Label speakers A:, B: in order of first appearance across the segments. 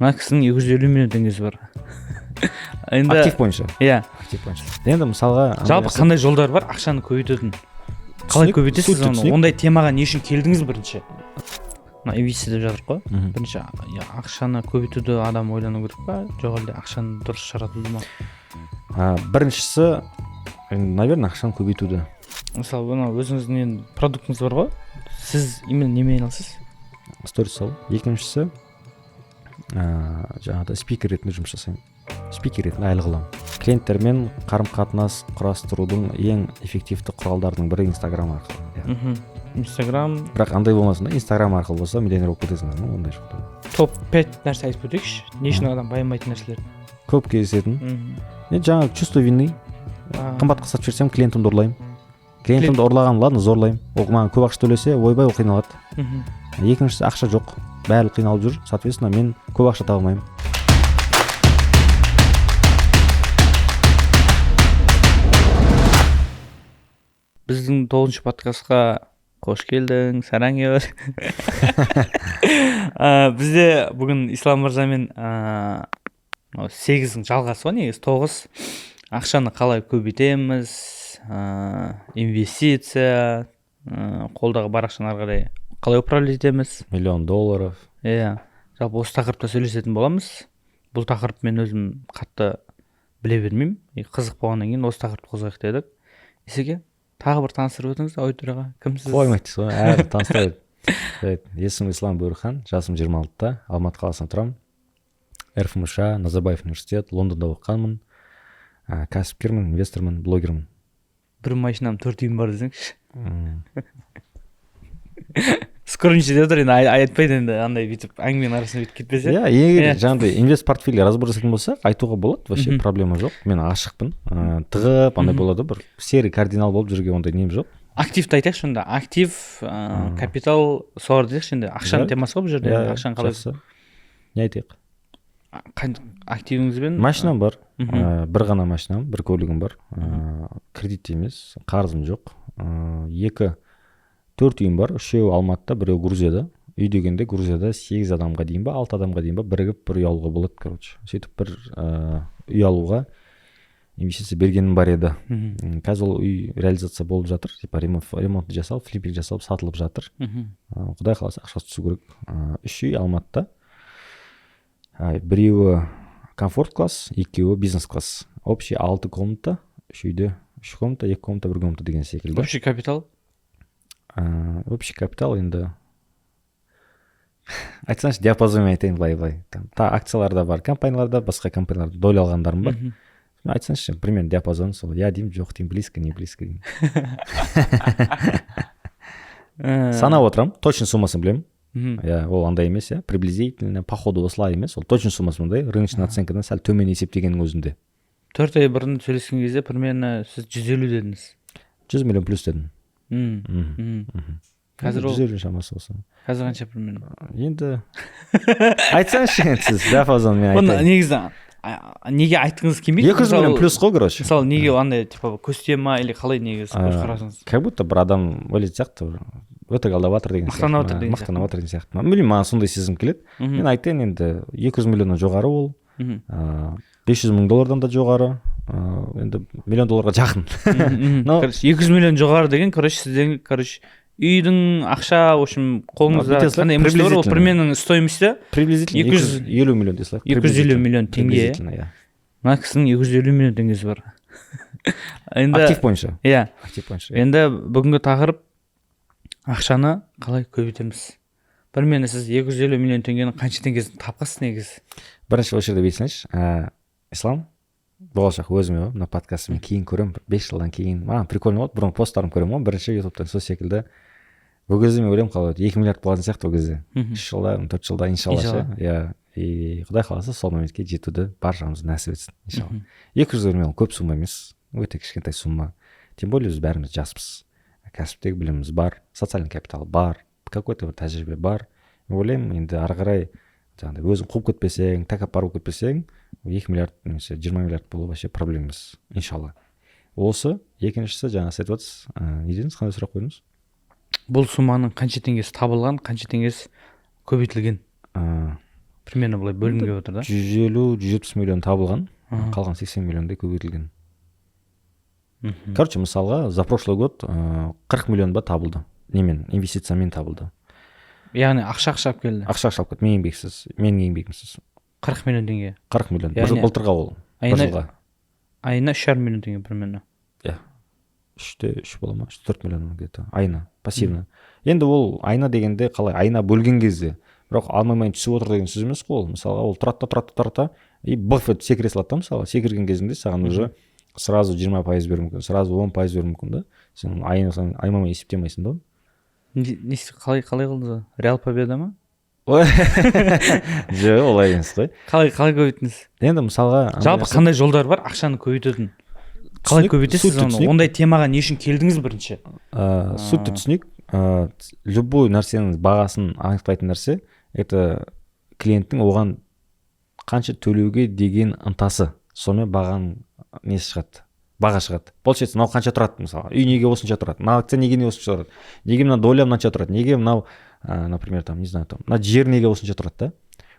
A: Мына кісінің 250 миллион теңгесі бар. Енді
B: актив бойынша.
A: Иә.
B: Актив бойынша. Енді мысалға,
A: жалпы қандай жолдар бар ақшаны көбейтудің? Қалай көбейтесіз оны? Ондай темаға не үшін келдіңіз бірінші? Мына инвестиция деп жатырмық қой. Бірінші ақшаны көбейтуді адам ойлану керек па, жоқ әлде ақшаны дұрыс жаратуды ма?
B: Біріншісі, наверное, ақшаны көбейтуді.
A: Мысалы, мына өзіңіздің енді продуктыңыз бар ғой. Сіз именно немен айналысасыз?
B: Сторис салу. Екіншісі, жаңағыдай спикер ретінде жұмыс жасаймын. Спикер ретінде айлық аламын. Клиенттермен қарым-қатынас құрастырудың ең эффективті құралдарының бірі Инстаграм арқылы.
A: Инстаграм.
B: Бірақ андай болмасын да, Инстаграм арқылы болса миллионер болып кетесің, ондай жоқ.
A: Топ 5 нәрсе айтып өтейікші. Не үшін адам байымайтын нәрселер?
B: Көп кездесетін. Жаңа чувство вины. Қымбатқа сатып жіберсем клиентімді ұрлаймын. Клиентімді ұрлаған, ладно, зорлаймын. Ол маған көп ақша төлесе, ойбай, ол қиналады. Екіншісі, ақша жоқ. Бәрі қиналып жүр. Соответственно, мен көп ақша таба алмаймын.
A: Біздің 9-шы подкастқа қош келдің, сараңер. Бізде бүгін Ислам мырзамен 8-дің жалғасы ғой, негізі 9. Ақшаны қалай көбейтеміз, инвестиция, қолдағы бар ақшаны ары қарай қалай управлять етеміз?
B: Миллион долларов.
A: Иә, жалпы осы тақырыпта сөйлесетін боламыз. Бұл тақырып мен өзім қатты біле бермеймін. Қызық болғаннан кейін осы тақырыпты қозғайық дедік. Исеке, тағы бір таныстырып өтіңіз аудиторияға. Кімсіз?
B: Қоймайтсыз ғой, әрі таныстырып. Есімім Ислам Бөріхан, жасым 26-та, Алматы қаласында тұрамын. РФМШ, Назарбаев университет, Лондонда оқығанмын. Кәсіпкермін, инвестормын, блогермін.
A: Бір машинам, 4 үйім бар десеңші. Скромничать деп отыр енді, айтпайды енді, андай бүйтіп әңгіменің арасына бүйтіп кетпесе.
B: Иә, егер жаңағыдай инвест портфель разбор жасайтын болсақ, айтуға болады, вообще проблема жоқ. Мен ашықпын. Тығып андай болады, бір серый кардинал болып жүруге ондай нем жоқ.
A: Активті айтайықшы онда. Актив, капитал, соларды айтайықшы енді. Ақшаның темасы ғой бұл жерде. Ақшаны қалай?
B: Не айтайық?
A: Активіңізбен?
B: Машинам бар. Бір ғана машинам, бір көлігім бар. Кредит емес, қарызым жоқ. 4 үйім бар, 3-еуі Алматыда, біреуі Грузияда. Үй дегенде Грузияда 8 адамға дейін ба, 6 адамға дейін ба бірігіп бір үй алуға болады, короче. Сөйтіп бір үй алуға инвестиция бергенім бар еді. Қазір ол үй реализация болып жатыр, типа ремонт жасалып, флиппинг жасалып, сатылып жатыр. Құдай қаласа ақшасы түсу керек. 3 үй Алматыда. Біреуі комфорт класс, екеуі бизнес класс. Общий 6 комната, 3 үйде 3 комната, 2 комната, 1 комната деген секілді.
A: Общий капитал?
B: Общий капитал енді айтсаңшы, диапазонмен айтайын былай-былай. Та акцияларда бар, компанияларда, басқа компанияларда доля алғандарым бар. Айтсаңшы, примерно диапазон сол. Я деймін, жоқ деймін, близко, не близко деймін. Санап отырамын, точно суммасын білемін. Иә, ол андай емес, иә, приблизительно, по ходу осылай емес, ол точно суммасы мындай, рыночный оценкадан сәл төмен есептегеннің өзінде.
A: 4 ай бұрын сөйлескен кезде примерно сіз 150 дедіңіз.
B: 100 миллион плюс дедім.
A: Қазір ол
B: 150 шамасы болса.
A: Қазір қанша примерно?
B: Енді айтсаңшы енді сіз диапазон мен айтайын.
A: Бұны негізі неге айтқыңыз келмейді?
B: 200 миллион плюс қой, короче.
A: Мысалы, неге андай типа көз ма или қалай негізі көзқарасыңыз?
B: Как будто бір адам ойлайтын сияқты, өтірік алдап жатыр деген сияқты.
A: Мақтанып отыр деген сияқты.
B: Мақтанып отыр деген сияқты. Білмеймін, маған сондай сезім келеді. Мен айтайын енді 200 миллионнан жоғары ол. 500 мың доллардан да жоғары. Енді миллион долларға жақын.
A: Короче, 200 миллион жоғары деген, короче, сізден, короче, үйдің ақша, в общем, қолыңызда қандай имущество бар, ол примерно стоимости
B: приблизительно 250 миллион дей салайық.
A: 250 миллион теңге. Мына кісінің 250 миллион теңгесі бар. Енді
B: актив бойынша.
A: Иә.
B: Актив бойынша.
A: Енді бүгінгі тақырып ақшаны қалай көбейтеміз? Примерно сіз 250 миллион теңгенің қанша теңгесін тапқансыз негізі?
B: Бірінші осы жерде бүйтсеңші, Ислам, болашақ өзіме ғой, мына подкастты мен кейін көремін, 5 жылдан кейін. Маған прикольно болады, бұрын посттарым көремін ғой, бірінші ютубтан сол секілді. Ол кезде мен ойлаймын, қалай 2 миллиард болатын сияқты ол кезде. 3 жылда, 4 жылда иншалла ше. Иә, и Құдай қаласа сол моментке жетуді баршамыз нәсіп етсін, иншалла. 200 миллион көп сумма емес, өте кішкентай сумма. Тем более біз бәріміз жаспыз. Кәсіптегі біліміміз бар, социальный капитал бар, какой-то бір тәжірибе бар. Мен ойлаймын, енді ары қарай жаңағыдай өзің қуып кетпесең, тәкаппар болып кетпесең, 2 миллиард немесе 20 миллиард болу вообще проблема емес, иншалла. Осы, екіншісі, жаңа сіз айтып отырсыз, не дедіңіз, қандай сұрақ қойдыңыз?
A: Бұл сумманың қанша теңгесі табылған, қанша теңгесі көбейтілген? Примерно былай бөлгім келіп отыр да.
B: 150, 170 миллион табылған, қалған 80 миллиондай көбейтілген. Короче, мысалға, за прошлый год 40 миллион ба табылды, немен, инвестициямен табылды.
A: Яғни ақша алып келді.
B: Ақша алып кетті, мен еңбексіз, менің еңбегімсіз.
A: 40 миллион теңге.
B: 40 миллион бір жыл, былтырға ол, бір жылға.
A: Айына 3,5 миллион теңге примерно.
B: Иә, 3,3 бола ма, 3,4 миллион где то айына пассивно. Енді ол айына дегенде қалай, айына бөлген кезде, бірақ алмай түсіп отыр деген сөз емес қой ол. Мысалға, ол тұрады да, тұрады да, тұрады да, и бф етіп секіре салады да. Мысалға, секірген кезінде саған уже сразу 20% беруі мүмкін, сразу 10% беруі мүмкін да. Сен айына аймамай есептей алмайсың да оны.
A: Қалай қылдыңыз? Реал победа ма?
B: Жоқ, олай емес қой.
A: Қалай көбейттіңіз?
B: Енді мысалға, андай
A: Жалпы қандай жолдар бар ақшаны көбейтудің? Қалай көбейтесіз
B: сутьті
A: оны?
B: түсінейік.
A: Ондай темаға не үшін келдіңіз бірінші?
B: Сутьті түсінейік. Любой нәрсенің бағасын анықтайтын нәрсе — это клиенттің оған қанша төлеуге деген ынтасы. Сонымен бағаның несі шығады, баға шығады. Получается, мынау қанша тұрады, мысалға, үй неге осынша тұрады, мына акция неге не осынша тұрады, неге мына доля мынанша тұрады, неге мынау например, там, не знаю, там мына жер неге осынша тұрады да.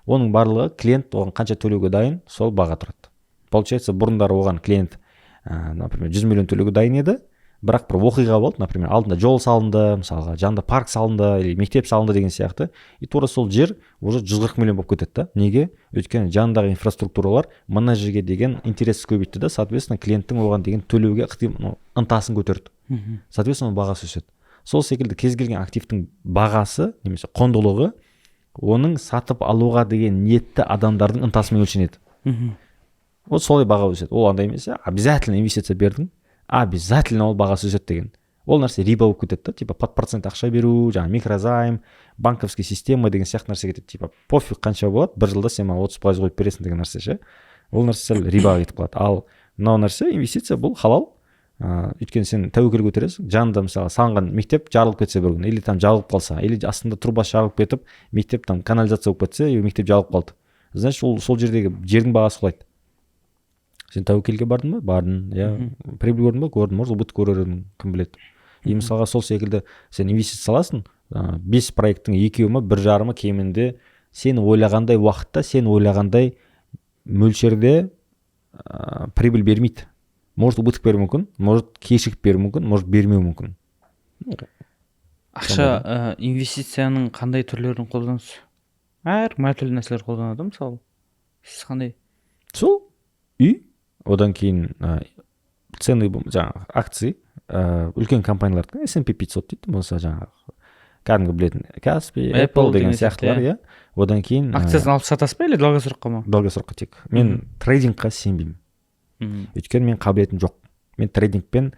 B: Оның барлығы клиент оған қанша төлеуге дайын, сол баға тұрады. Получается, бұрындары оған клиент например, 100 миллион төлеуге дайын еді, бірақ бір оқиға болды, например, алдында жол салынды, мысалға, жанында парк салынды или мектеп салынды деген сияқты, и тура сол жер уже 140 миллион болып кетеді да. Неге? Өйткені жанындағы инфраструктуралар мына жерге деген интерес көбейтті да, соответственно, клиенттің оған деген төлеуге ну, ынтасын көтерді. Соответственно, оның бағасы өседі. Сол секілді кез келген активтің бағасы немесе құндылығы оның сатып алуға деген ниетті адамдардың ынтасымен өлшенеді. Вот солай баға өседі. Ол андай емес, обязательно инвестиция бердің, обязательно ол бағасы өседі деген. Ол нәрсе риба болып кетеді да, типа под процент ақша беру, жаңағы микрозайм, банковский система деген сияқты нәрсе кетеді. Типа пофиг қанша болады, бір жылда сен маған 30% қойып бересің деген нәрсе ше. Ол нәрсе сәл рибаға кетіп қалады. Ал мынау нәрсе, инвестиция, бұл халал, өйткені сен тәуекел көтересің. Жанында, мысалы, салынған мектеп жарылып кетсе бір күні, или там жабылып қалса, или астында трубасы жарылып кетіп, мектеп там канализация болып кетсе, и мектеп жабылып қалды, значит, ол сол жердегі жердің бағасы құлайды. Сен тәуекелге бардың ба? Бардың, иә. Прибыль көрдің ба? Көрдім. Может, убыток көрер едің, кім біледі. И мысалға, сол секілді сен инвестиция саласың, бес проекттің екеуі ма, бір жарымы кемінде сен ойлағандай уақытта, сен ойлағандай мөлшерде прибыль бермейді. Может, убыток беруі мүмкін, может, кешігіп беруі мүмкін, может, бермеуі мүмкін.
A: Ақша инвестицияның қандай түрлерін қолданасыз? Әркім әртүрлі нәрселер қолданады. Мысалы, сіз қандай?
B: Сол үй, одан кейін ценный жаңағы акции, үлкен компаниялардың, S&P 500 дейді болмаса жаңағы кәдімгі білетін Каспи,
A: Apple
B: Apple деген
A: деген
B: сияқтылар,
A: сияқты.
B: Иә, одан кейін
A: Акциясын алып сатасыз ба или долгосрокқа ма?
B: Долгосрокқа тек. Мен трейдингқа сенбеймін, өйткені мен қабілетім жоқ. Мен трейдингпен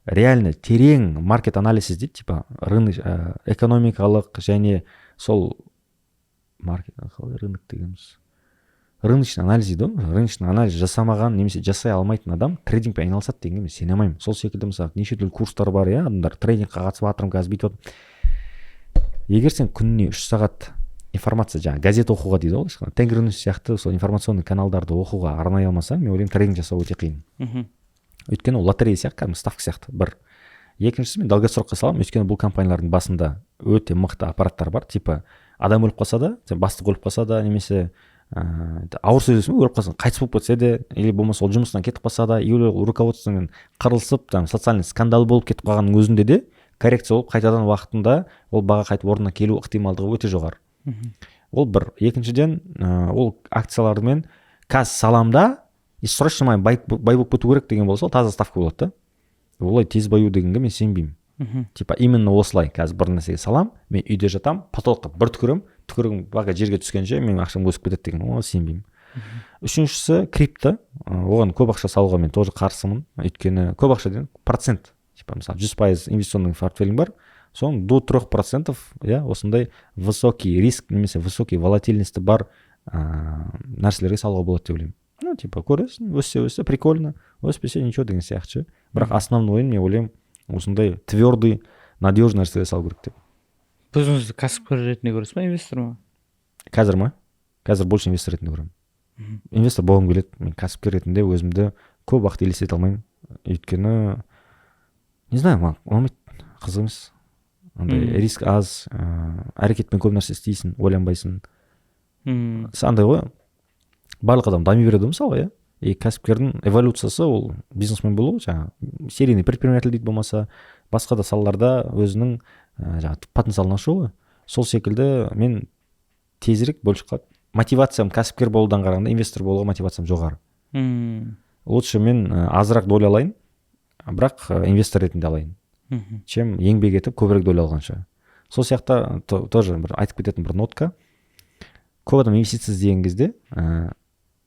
B: реально терең маркет анализ дейді, типа рынок, экономикалық және сол маркет, қалай, рынок дегеніміз рыночный анализ дейді ғой. Рыночный анализ жасамаған немесе жасай алмайтын адам трейдингпен айналысады дегенге мен сене алмаймын. Сол секілді, мысалы, неше түрлі курстар бар, иә, адамдар трейдингқа қатысып жатырмын қазір, бүйтіп жатырмын. Егер сен күніне 3 сағат информация, жаңағы газет оқуға дейді ғой, Тенгриньюс сияқты сол информационный каналдарды оқуға арнай алмасаң, мен ойлаймын, трейдинг жасау өте қиын. Өйткені ол лотерея сияқты, кәдімгі ставка сияқты. Бір екіншісі, мен долгосрокқа саламын, өйткені бұл компаниялардың басында өте мықты аппараттар бар. Типа адам өліп қалса да, сен бастық өліп қалса да, немесе ауыр сөз ба, өліп қалса, қайтыс болып кетсе де, или болмаса ол жұмысынан кетіп қалса да, или ол руководствомен қырылысып, там социальный скандал болып кетіп қалғанның өзінде де, коррекция болып, қайтадан уақытында ол баға қайтып орнына келу ықтималдығы өте жоғары. Ол бір. Екіншіден, ол акциялармен қазір салам да и срочно маған бай болып кету керек деген болса, ол таза ставка болады да. Олай тез баю дегенге мен сенбеймін. Типа именно осылай қазір бір нәрсеге салам, мен үйде жатам, потолокқа бір түкіремін, түкірігім пока жерге түскенше менің ақшам өсіп кетеді деген, оған сенбеймін. Үшіншісі — крипто. Оған көп ақша салуға мен тоже қарсымын, өйткені көп ақша деген процент, типа мысалы, 100% инвестиционный портфелің бар, соның до 3%, иә, осындай высокий риск немесе высокий волатильності бар нәрселерге салуға болады деп ойлаймын. Ну типа көресің, өссе, өссе, прикольно, өспесе, ничего деген сияқты ше. Бірақ основной мен ойлаймын, осындай твердый, надежный нәрселерге салу керек деп.
A: Өзіңізді кәсіпкер ретінде көресіз ба, инвестор ма?
B: Қазір ма? Қазір больше инвестор ретінде көремін. Инвестор болғым келеді. Мен кәсіпкер ретінде өзімді көп уақыт елестете алмаймын, өйткені не знаю, маған ұнамайды, қызық емес андай. Риск аз, әрекетпен көп нәрсе істейсің, ойланбайсың. Андай ғой, барлық адам дами береді ғой мысалға, иә. И кәсіпкердің эволюциясы ол бизнесмен болу, жаңағы серийный предприниматель дейді, болмаса басқа да салаларда өзінің жаңағы потенциалын ашу ғой. Сол секілді мен тезірек бөлшек қалады. Мотивациям кәсіпкер болудан қарағанда инвестор болуға мотивациям жоғары. Лучше мен азырақ доля алайын, бірақ инвестор ретінде алайын, чем еңбек етіп көбірек доля алғанша. Сол сияқты тоже бір айтып кететін бір нотка: көп адам инвестиция іздеген кезде,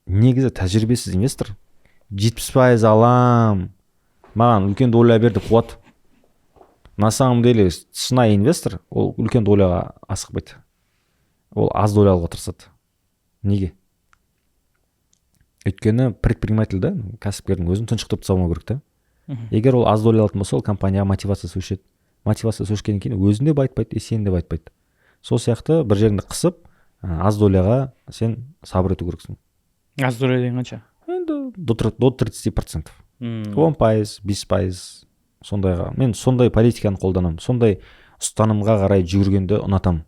B: негізі тәжірибесіз инвестор 70% алам, маған үлкен доля бер деп қуады. На самом деле шынайы инвестор ол үлкен доляға асықпайды, ол аз доля алуға тырысады. Неге? Өйткені предприниматель да, кәсіпкердің өзін тұншықтырып тастамау керек та. Егер ол аз доля алатын болса, ол компанияға мотивациясы өшеді. Мотивациясы өшкеннен кейін өзін де байытпайды и сені де байытпайды. Сол сияқты бір жеріңді қысып, аз доляға сен сабыр ету керексің.
A: Аз доля деген қанша?
B: Енді до 30%. 10%, 5% сондайға. Мен сондай политиканы қолданамын, сондай ұстанымға қарай жүгіргенді ұнатамын.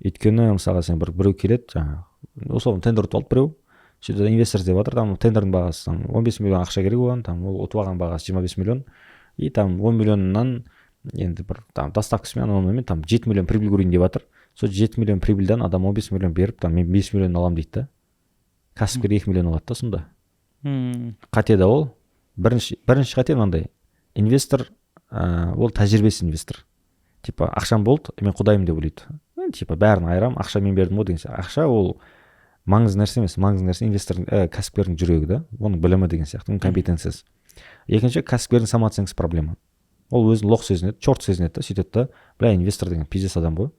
B: Өйткені мысалға, сен бір біреу келеді, жаңағы условно тендер ұтып алды біреу, сөйтіп инвестор іздеп жатыр. Там тендердің бағасы там 15 миллион ақша керек оған, там ол ұтып алған бағасы 25 миллион, и там 10 миллионнан енді бір там доставкасымен, анау мынаумен там 7 миллион прибыль көрейін деп жатыр. Сол 7 миллион прибыльдан адам 15 миллион беріп, там мен 5 миллион аламын дейді да, кәсіпкер 2 миллион алады да сонда. Қате да ол. Бірінші қате мынандай: инвестор ол тәжірибесіз инвестор, типа ақшам болды, мен құдаймын деп ойлайды. Типа бәрін айырам, ақша мен бердім ғой деген сияқты. Ақша ол маңызды нәрсе емес, маңызды нәрсе инвестордың, кәсіпкердің жүрегі да, оның білімі деген сияқты, оның компетенциясы. Екінші, кәсіпкердің самооценкасы проблема. Ол өзін лох сезінеді, черт сезінеді да, сөйтеді да: «Бля, инвестор деген пиздец адам ғой,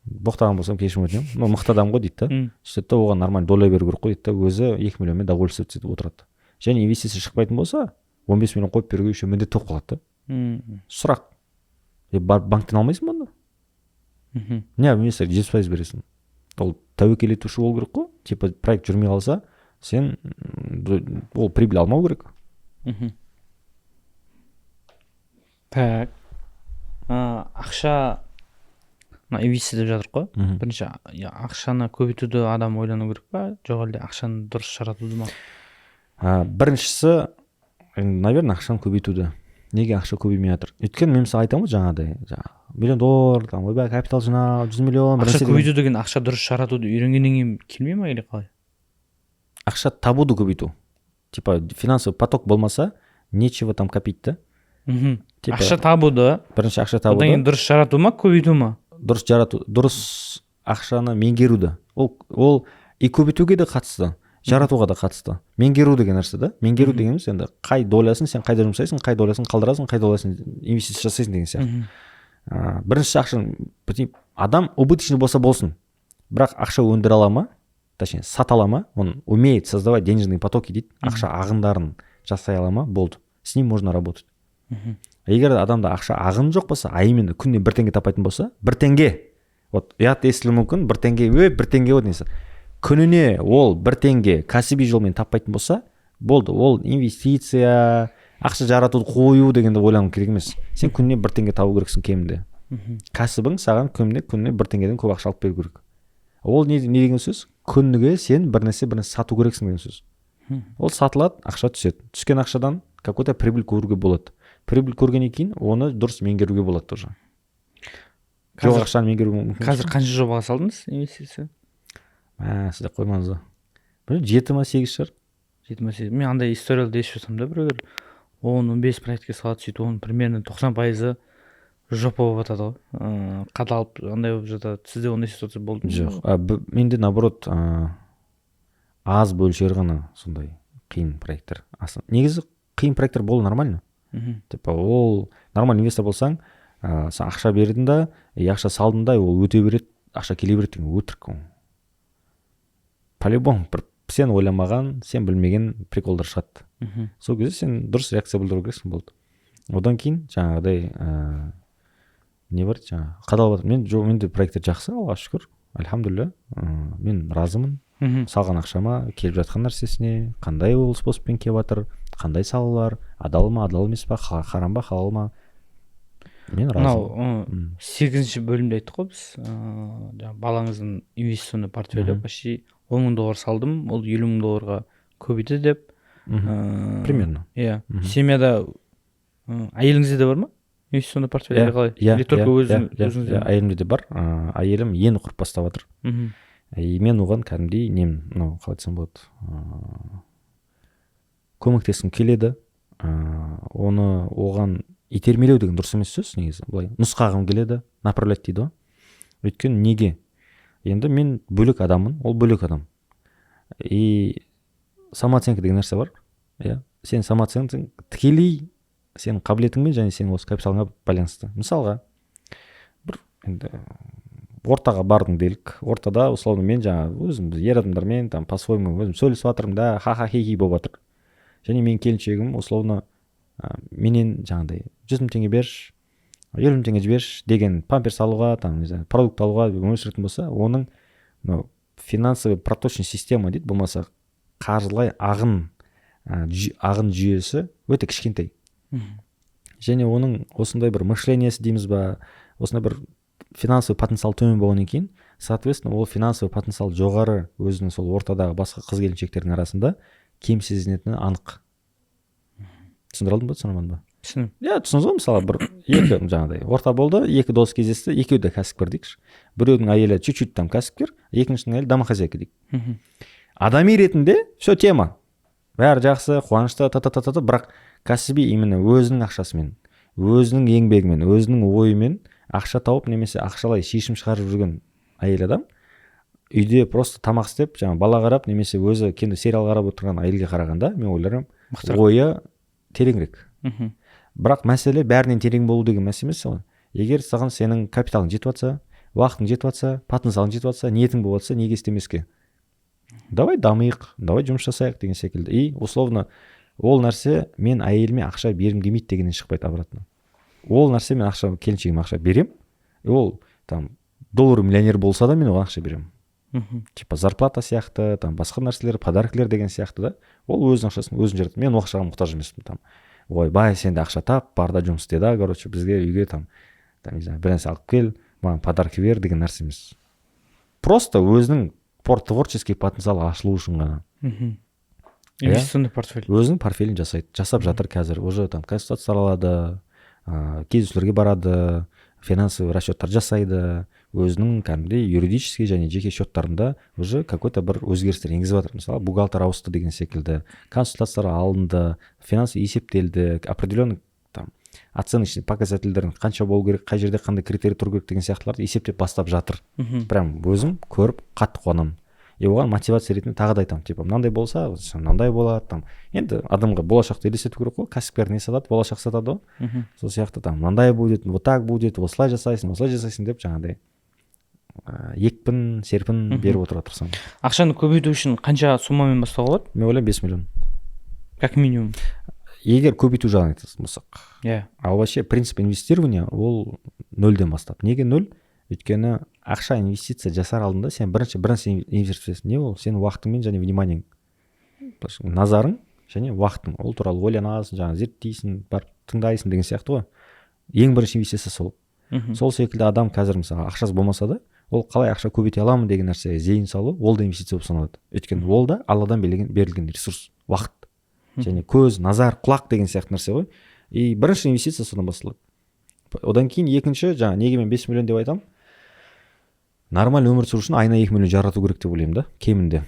B: боқтаған болсам кешірім өтінемін, но мықты адам ғой», — дейді да. Сөйтеді да, оған нормально доля беру керек қой дейді да, өзі 2 миллионмен довольствоваться етіп отырады. Және инвестиция шықпайтын болса, 15 миллион қойып беруге еще міндетті болып қалады да. Сұрақ: е, барып банктен алмайсың ба онда? Не, инвестор 70% бересің? Ол тәуекел етуші болу керек қой. Типа проект жүрмей қалса, сен ол прибыль алмау керек.
A: Так, ақша, мына инвестиция деп жатырмық қой. Бірінші ақшаны көбейтуді адам ойлану керек па, жоқ әлде ақшаны дұрыс жаратуды ма?
B: Біріншісі енді, наверное, ақшаны көбейтуді. Неге ақша көбеймей жатыр? Өйткені мен мысалы айтамын ғой, жаңағыдай, жаңағы миллион доллар там, ойбай, капитал жинау, 100 миллион, бір
A: Ақша
B: нәрсе деген.
A: көбейту деген ақша дұрыс жаратуды үйренгеннен кейін келмей ма или қалай?
B: Ақша табуды көбейту. Типа финансовый поток болмаса, нечего там копить та. Типа
A: Ақша табуды.
B: Бірінші ақша
A: Одан
B: табуды.
A: кейін дұрыс жарату ма, көбейту ма?
B: Дұрыс жарату, дұрыс ақшаны меңгеруді. Ол и көбейтуге де қатысты, жаратуға да қатысты. Меңгеру деген нәрсе да. Меңгеру дегеніміз енді қай долясын сен қайда жұмсайсың, қай долясын қалдырасың, қай долясын инвестиция жасайсың деген сияқты. Бірінші ақша, адам убыточный болса болсын, бірақ ақша өндіре ала ма, точнее сата ала ма, он умеет создавать денежные потоки дейді, ақша ағындарын жасай ала ма, болды, с ним можно работать. Егер адамда ақша ағыны жоқ болса, а именно күніне бір теңге таппайтын болса, бір теңге, вот ұят естілуі мүмкін, бір теңге, ө, бір теңге ғой деген сияқты. Күніне ол бір теңге кәсіби жолмен таппайтын болса, болды, ол инвестиция, ақша жаратуды қою дегенді ойлану керек емес. Сен күніне бір теңге табу керексің кемінде. Кәсібің саған күніне бір теңгеден көп ақша алып беру керек. Ол не деген сөз? Күніге сен бір нәрсе, бір нәрсе сату керексің деген сөз. Ол сатылады, ақша түседі. Түскен ақшадан какой то прибыль көруге болады. Прибыль көргеннен кейін оны дұрыс меңгеруге болады тоже. Жоқ, ақшаны меңгеру мүмкін.
A: Қазір қанша жобаға салдыңыз инвестиция?
B: Мә, сіз де қоймаңыз ба, білмеймін, жеті ма, сегіз шығар.
A: Жеті ма, сегіз. Мен андай историяларды естіп жатырмын да, біреулер 10-15 проектке салады, сөйтіп оның примерно 90%-ы жопа болып жатады ғой, қадалып андай болып жатады. Сізде ондай ситуация болды ма?
B: Жоқ, менде наоборот, аз бөлшері ғана сондай қиын проекттер. Негізі қиын проекттер болу нормально. Типа ол нормальный инвестор болсаң, сен ақша бердің да и ақша салдың да, ол өте береді, ақша келе береді деген өтірік. Ол по любому бір сен ойламаған, сен білмеген приколдар шығады. Сол кезде сен дұрыс реакция білдіру керексің, болды. Одан кейін жаңағыдай не бар еді, жаңағы қадалып жатыр. Мен жоқ, менде проекттер жақсы, Аллаға шүкір, альхамдулилля, мен разымын салған ақшама, келіп жатқан нәрсесіне, қандай ол способпен келіп жатыр, қандай салалар, адал ма, адал емес па, харам ба, халал ма. Мен
A: Мынау
B: разымын.
A: Сегізінші бөлімде айттық қой біз, жаңағы балаңыздың инвестиционный портфелі почти 10 000 доллар салдым, ол 50 000 долларға көбейді деп.
B: Примерно.
A: Иә. Семьяда әйеліңізде де бар ма инвестиционный портфель
B: Иә.
A: или қалай?
B: Иә.
A: Или только
B: Иә.
A: өзің
B: Иә.
A: өзіңізде
B: Иә,
A: ме?
B: әйелімде де бар. Әйелім енді құрып бастап жатыр. И мен оған кәдімгідей нем, мынау, қалай айтсам болады, көмектескім келеді. Оны оған итермелеу деген дұрыс емес сөз негізі, былай нұсқағым келеді, направлять дейді ғой. Өйткені неге, енді мен бөлек адаммын, ол бөлек адам. И самооценка деген нәрсе бар, иә. Сен самооценкаң тікелей сенің қабілетіңмен және сенің осы капиталыңа байланысты. Мысалға, бір енді ортаға бардың делік. Ортада условно мен жаңағы өзім ер адамдармен там по своему өзім сөйлесіп жатырмын да, ха ха хи хи болып жатыр. Және менің келіншегім условно менен жаңағыдай 100 000 теңге берші, 50 000 теңге жіберші деген, памперс алуға там, не знаю, продукт алуға өмір сүретін болса, оның мынау финансовый проточный система дейді, болмаса қаржылай ағын, ағын жүйесі өте кішкентай. Және оның осындай бір мышлениесі дейміз ба, осындай бір финансовый потенциал төмен болғаннан кейін, соответственно, ол финансовый потенциал жоғары өзінің сол ортадағы басқа қыз келіншектердің арасында кем сезінетіні анық. Түсіндіре алдым ба, түсіндіре алмадым ба?
A: Түсіндім.
B: Иә, түсіндіңіз ғой. Мысалы, бір екі жаңағыдай орта болды, екі дос кездесті, екеуі де кәсіпкер дейікші. Біреудің әйелі чуть чуть там кәсіпкер, екіншінің әйелі домохозяйка дейік. Адами ретінде все тема, бәрі жақсы, қуанышты, та та та та, бірақ кәсіби, именно өзінің ақшасымен, өзінің еңбегімен, өзінің ойымен ақша тауып немесе ақшалай шешім шығарып жүрген әйел адам үйде просто тамақ істеп, жаңағы бала қарап немесе өзі кино, сериал қарап отырған әйелге қарағанда, мен ойларым,
A: Мықтырақ.
B: ойы тереңірек. Бірақ мәселе бәрінен терең болу деген мәселе емес ғой. Егер саған сенің капиталың жетіп жатса, уақытың жетіп жатса, потенциалың жетіп жатса, ниетің болып жатса, неге істемеске? Давай дамиық, давай жұмыс жасайық деген секілді. И условно ол нәрсе мен әйеліме ақша бергім келмейді дегеннен шықпайды. Обратно, ол нәрсе мен ақша, келіншегіме ақша беремін, и ол там доллар миллионер болса да, мен оған ақша беремін. Типа зарплата сияқты, там басқа нәрселер, подаркілер деген сияқты да. Ол өзінің ақшасын өзін жаратады, мен ол ақшаға мұқтаж емеспін. Там ойбай, сен де ақша тап, бар да жұмыс істе да, короче, бізге үйге там, не знаю, бір нәрсе алып кел, маған подарка бер деген нәрсе емес. Просто өзінің творческий потенциалы ашылу үшін ғана. Иә.
A: Инвестиционный портфель.
B: Өзінің портфелін жасайды, жасап жатыр қазір уже, там консультациялар алады, кездесулерге барады, финансовый расчеттар жасайды, өзінің кәдімгідей юридический және жеке счеттарында уже какой то бір өзгерістер енгізіп жатыр. Мысалы, бухгалтер ауысты деген секілді, консультациялар алынды, финансовый есептелді, определенный там оценочный показательдердің қанша болу керек, қай жерде қандай критерий тұру керек деген сияқтыларды есептеп бастап жатыр. Прям өзім көріп қатты қуанамын. И оған мотивация ретінде тағы да айтамын, типа мынандай болса, мынандай болады. Там енді адамға болашақты елестету керек қой, кәсіпкер не сатады? Болашақ сатады ғой. Сол сияқты там мынандай будет, вот так будет, осылай жасайсың, осылай жасайсың деп жаңағыдай екпін, серпін беріп отыруға тырысамын.
A: Ақшаны көбейту үшін қанша суммамен бастауға болады?
B: Мен ойлаймын, 5 миллион.
A: Как минимум.
B: Егер көбейту жағын айтатын болсақ. Ал вообще принцип инвестирования ол нөлден бастап. Неге нөл? Өйткені ақша инвестиция жасар алдында сен бірінші бір нәрсе инвестировать етесің. Не ол? Сенің уақытыңмен және вниманиең, назарың және уақытың. Ол туралы ойланасың, жаңағы зерттейсің, барып тыңдайсың деген сияқты ғой. Ең бірінші инвестиция сол. Сол секілді адам қазір, мысалы, ақшасы болмаса да, ол қалай ақша көбейте аламын деген нәрсеге зейін салу, ол да инвестиция болып саналады. Өйткені ол да Алладан берілген ресурс, уақыт және көз, назар, құлақ деген сияқты нәрсе ғой. И бірінші инвестиция содан басталады. Одан кейін екінші, жаңа неге мен 5 миллион деп айтамын? Нормальный өмір сүру үшін айына 2 миллион жарату керек деп ойлаймын да, кемінде.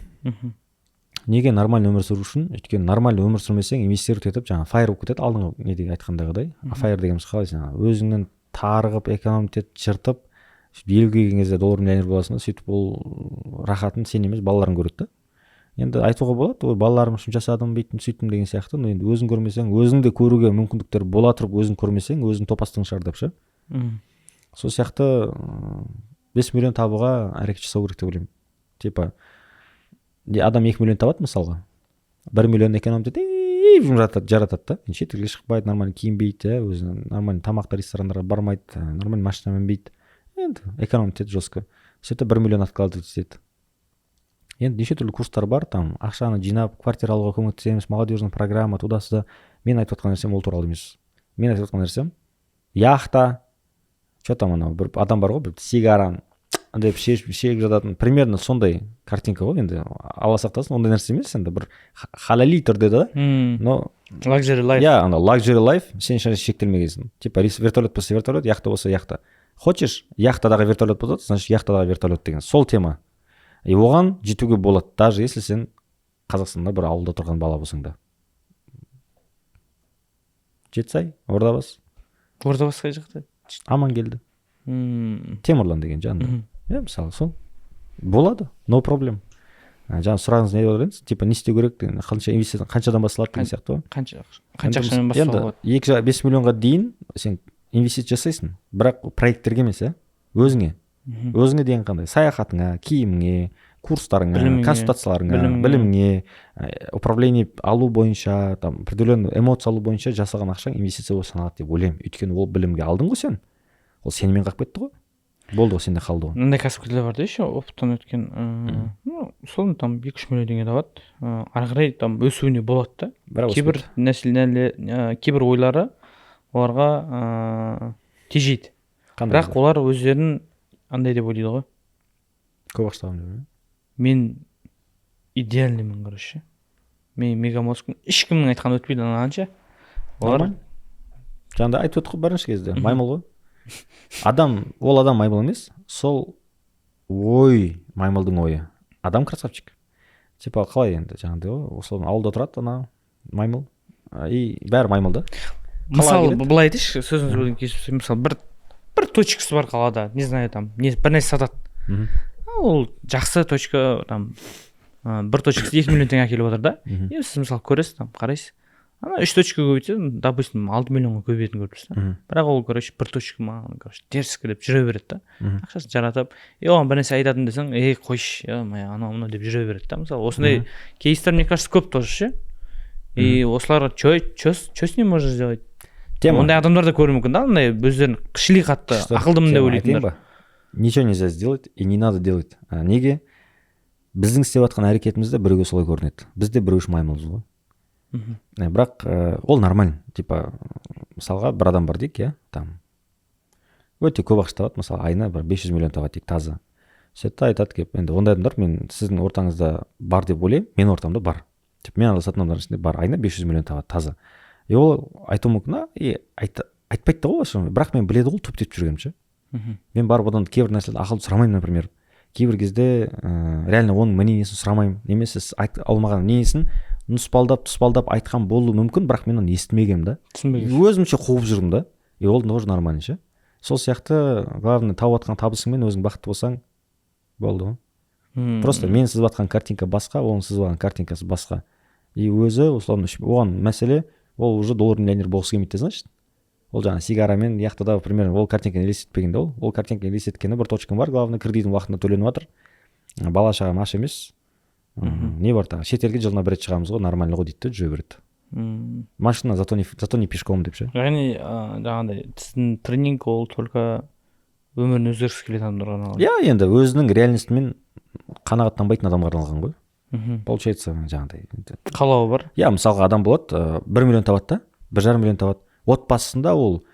B: Неге нормальный өмір сүру үшін? Өйткені нормальный өмір сүрмесең, инвестировать етіп, жаңағы фаер болып кетеді, алдыңғы неде айтқандағыдай. Фаер дегеніміз қалай? Жаңағы өзіңнен тарығып, экономить етіп, жыртып, сөйтіп 50-ге келген кезде доллар миллионер боласың да. Сөйтіп ол рахатын сен емес, балаларың көреді да. Енді айтуға болады: ой, балаларым үшін жасадым, бүйттім, сөйттім деген сияқты. Но енді өзің көрмесең, өзің де көруге мүмкіндіктер бола тұрып, өзің көрмесең, өзің топастығың шығар деп ше. Сол сияқты 5 миллион табуға әрекет жасау керек деп ойлаймын. Типа адам 2 миллион табады, мысалға, 1 миллион экономить етіп жаратады да, шетелге шықпайды, нормально киінбейді, иә, өзі нормально тамақтар, ресторандарға бармайды, нормально машина мінбейді, енді экономить етеді жестко. Сөйтіп 1 миллион откладывать етеді. Енді неше түрлі курстар бар, там ақшаны жинап, квартира алуға көмектесеміз, молодежный программа, туда сюда. Мен айтып жатқан нәрсем ол туралы емес. Мен айтып жатқан нәрсем яхта. Че там, анау бір адам бар ғой, бір сигараны деп шегіп жататын, примерно сондай картинка ғой. Енді Алла сақтасын, ондай нәрсе емес енді, бір халали түрде да. Но
A: Luxury life.
B: Иә, ана luxury life, сен ешқандай шектелмегенсің. Типа вертолет болса вертолет, яхта болса яхта. Хочешь, яхтадағы вертолет болады, значит, яхтадағы вертолет деген сол тема. И оған жетуге болады, даже если сен Қазақстанда бір ауылда тұрған бала болсаң да. Жетісай, Ордабасы.
A: Ордабасы қай жақта?
B: Амангелді. Темірлан деген жанында. Иә, мысалы, сол болады, no problem. Жаңа сұрағыңыз не деп едіңіз, типа не істеу керек деген, қанша инвестиция, қаншадан басталады деген сияқты ғой.
A: Қанша ақшамен бастауға
B: Енді
A: болады?
B: 2,5 миллионға дейін сен инвестиция жасайсың, бірақ проекттерге емес, иә, өзіңе. Өзіңе деген қандай? Саяхатыңа, киіміңе, курстарыңа,
A: Біліміңе.
B: консультацияларыңа,
A: Біліміңе.
B: біліміңе, управление алу бойынша, там определенный эмоция алу бойынша жасаған ақшаң инвестиция болып саналады деп ойлаймын. Өйткені ол білімге алдың ғой сен, ол сенімен қалып кетті ғой, болды ғой, сенде қалды ғой.
A: Мындай кәсіпкерлер бар да еще, опыттан өткен, ну, условно, там 2-3 миллион теңге табады, ары қарай там өсуіне болады да.
B: Бірақ
A: Кейбір
B: өспейді.
A: Нәрселер, кейбір ойлары оларға тежейді.
B: Қандай?
A: Бірақ олар өздерін андай деп ойлайды ғой.
B: Көп ақша табамын деп, иә?
A: Мен идеальныймын, короче, мен мегамозгпын, ешкімнің айтқаны өтпейді анаған ше олар.
B: Нормально. Жаңағыдай айтып өттік қой бірінші кезде, маймыл ғой адам. Ол адам маймыл емес, сол ой маймылдың ойы. Адам красавчик. Типа қалай енді, жаңағыдай ғой, условно, ауылда тұрады ана маймыл, и бәрі маймыл да.
A: Мысалы,
B: келеді.
A: Былай айтайыншы, сөзіңізді бөлген, кешірім сұраймын. Мысалы, бір точкасы бар қалада, не знаю, там не бір нәрсе сатады. Ол жақсы точка, там бір точкасы 2 миллион теңге әкеліп отыр да. И сіз, мысалы, көресіз, там қарайсыз, ана үш точка көбейтсе, допустим, 6 миллионға көбейетінін көріп тұрсыз да. Бірақ ол, короче, бір точка маған, короче, дерзко деп жүре береді да. Ақшасын жаратып, и оған бір нәрсе айтатын десең, ей, қойшы, е анау мынау деп жүре береді да. Мысалы, осындай кейстер, мне кажется, көп тоже ше. И осыларға че с ним можно сделать?
B: Тема.
A: Ондай адамдар да көруі мүмкін да, андай өздерін кішілей қатты
B: Что?
A: ақылдымын деп
B: Тема айтайын
A: ойлайтындар.
B: ба? Ничего нельзя сделать и не надо делать. Неге? Біздің істеп жатқан әрекетіміз де біреуге солай көрінеді, біз де біреу үшін маймылмыз ғой. Бірақ ол нормально. Типа мысалға, бір адам бар дейік, иә, там өте көп ақша табады, мысалы, айына бір 500 миллион табады дейік таза. Сөйтеді да айтады келіп. Енді ондай адамдар мен сіздің ортаңызда бар деп ойлаймын, менің ортамда бар, типа мен араласатын адамдардың ішінде бар, айына 500 миллион табады таза. И ол айтуы мүмкін да, и айтпайды да ғой вообще, бірақ мен біледі ғой туп деп жүргенімді ше. Мен барып одан кейбір нәрселерді ақыл сұрамаймын, например, кейбір кезде реально оның мнениесін сұрамаймын немесе ол маған мнениесін нұспалдап тұспалдап айтқан болуы мүмкін, бірақ мен оны естімегенмін да.
A: Түсінбеген.
B: Өзімше қуып жүрдім да, и ол тоже нормально ше. Сол сияқты, главное, тауып жатқан табысыңмен өзің бақытты болсаң болды ғой. Просто мен сызып жатқан картинка басқа, оның сызып алған картинкасы басқа. И өзі условно оған мәселе, ол уже доллар миллионер болғысы келмейді де. Значит, ол жаңағы сигарамен яхтада примерно ол картинканы елестетпеген да. Ол картинканы елестеткені: бір точкам бар, главное, кредитім уақытында төленіп жатыр, бала шағам аш емес, не бар тағы, шетелге жылына бір рет шығамыз ғой, нормально ғой дейді да, жүре береді. Машина, зато не пешком деп ше.
A: Яғни жаңағыдай сіздің тренинг ол только өмірін өзгергісі келетін адамдарға арналған.
B: Иә, енді өзінің реальностьмен қанағаттанбайтын адамға арналған ғой. Получается, жаңағыдай енді.
A: Қалауы бар.
B: Иә, мысалға, адам болады, 1 миллион табады да, 1,5 миллион табады отбасысында. Ол,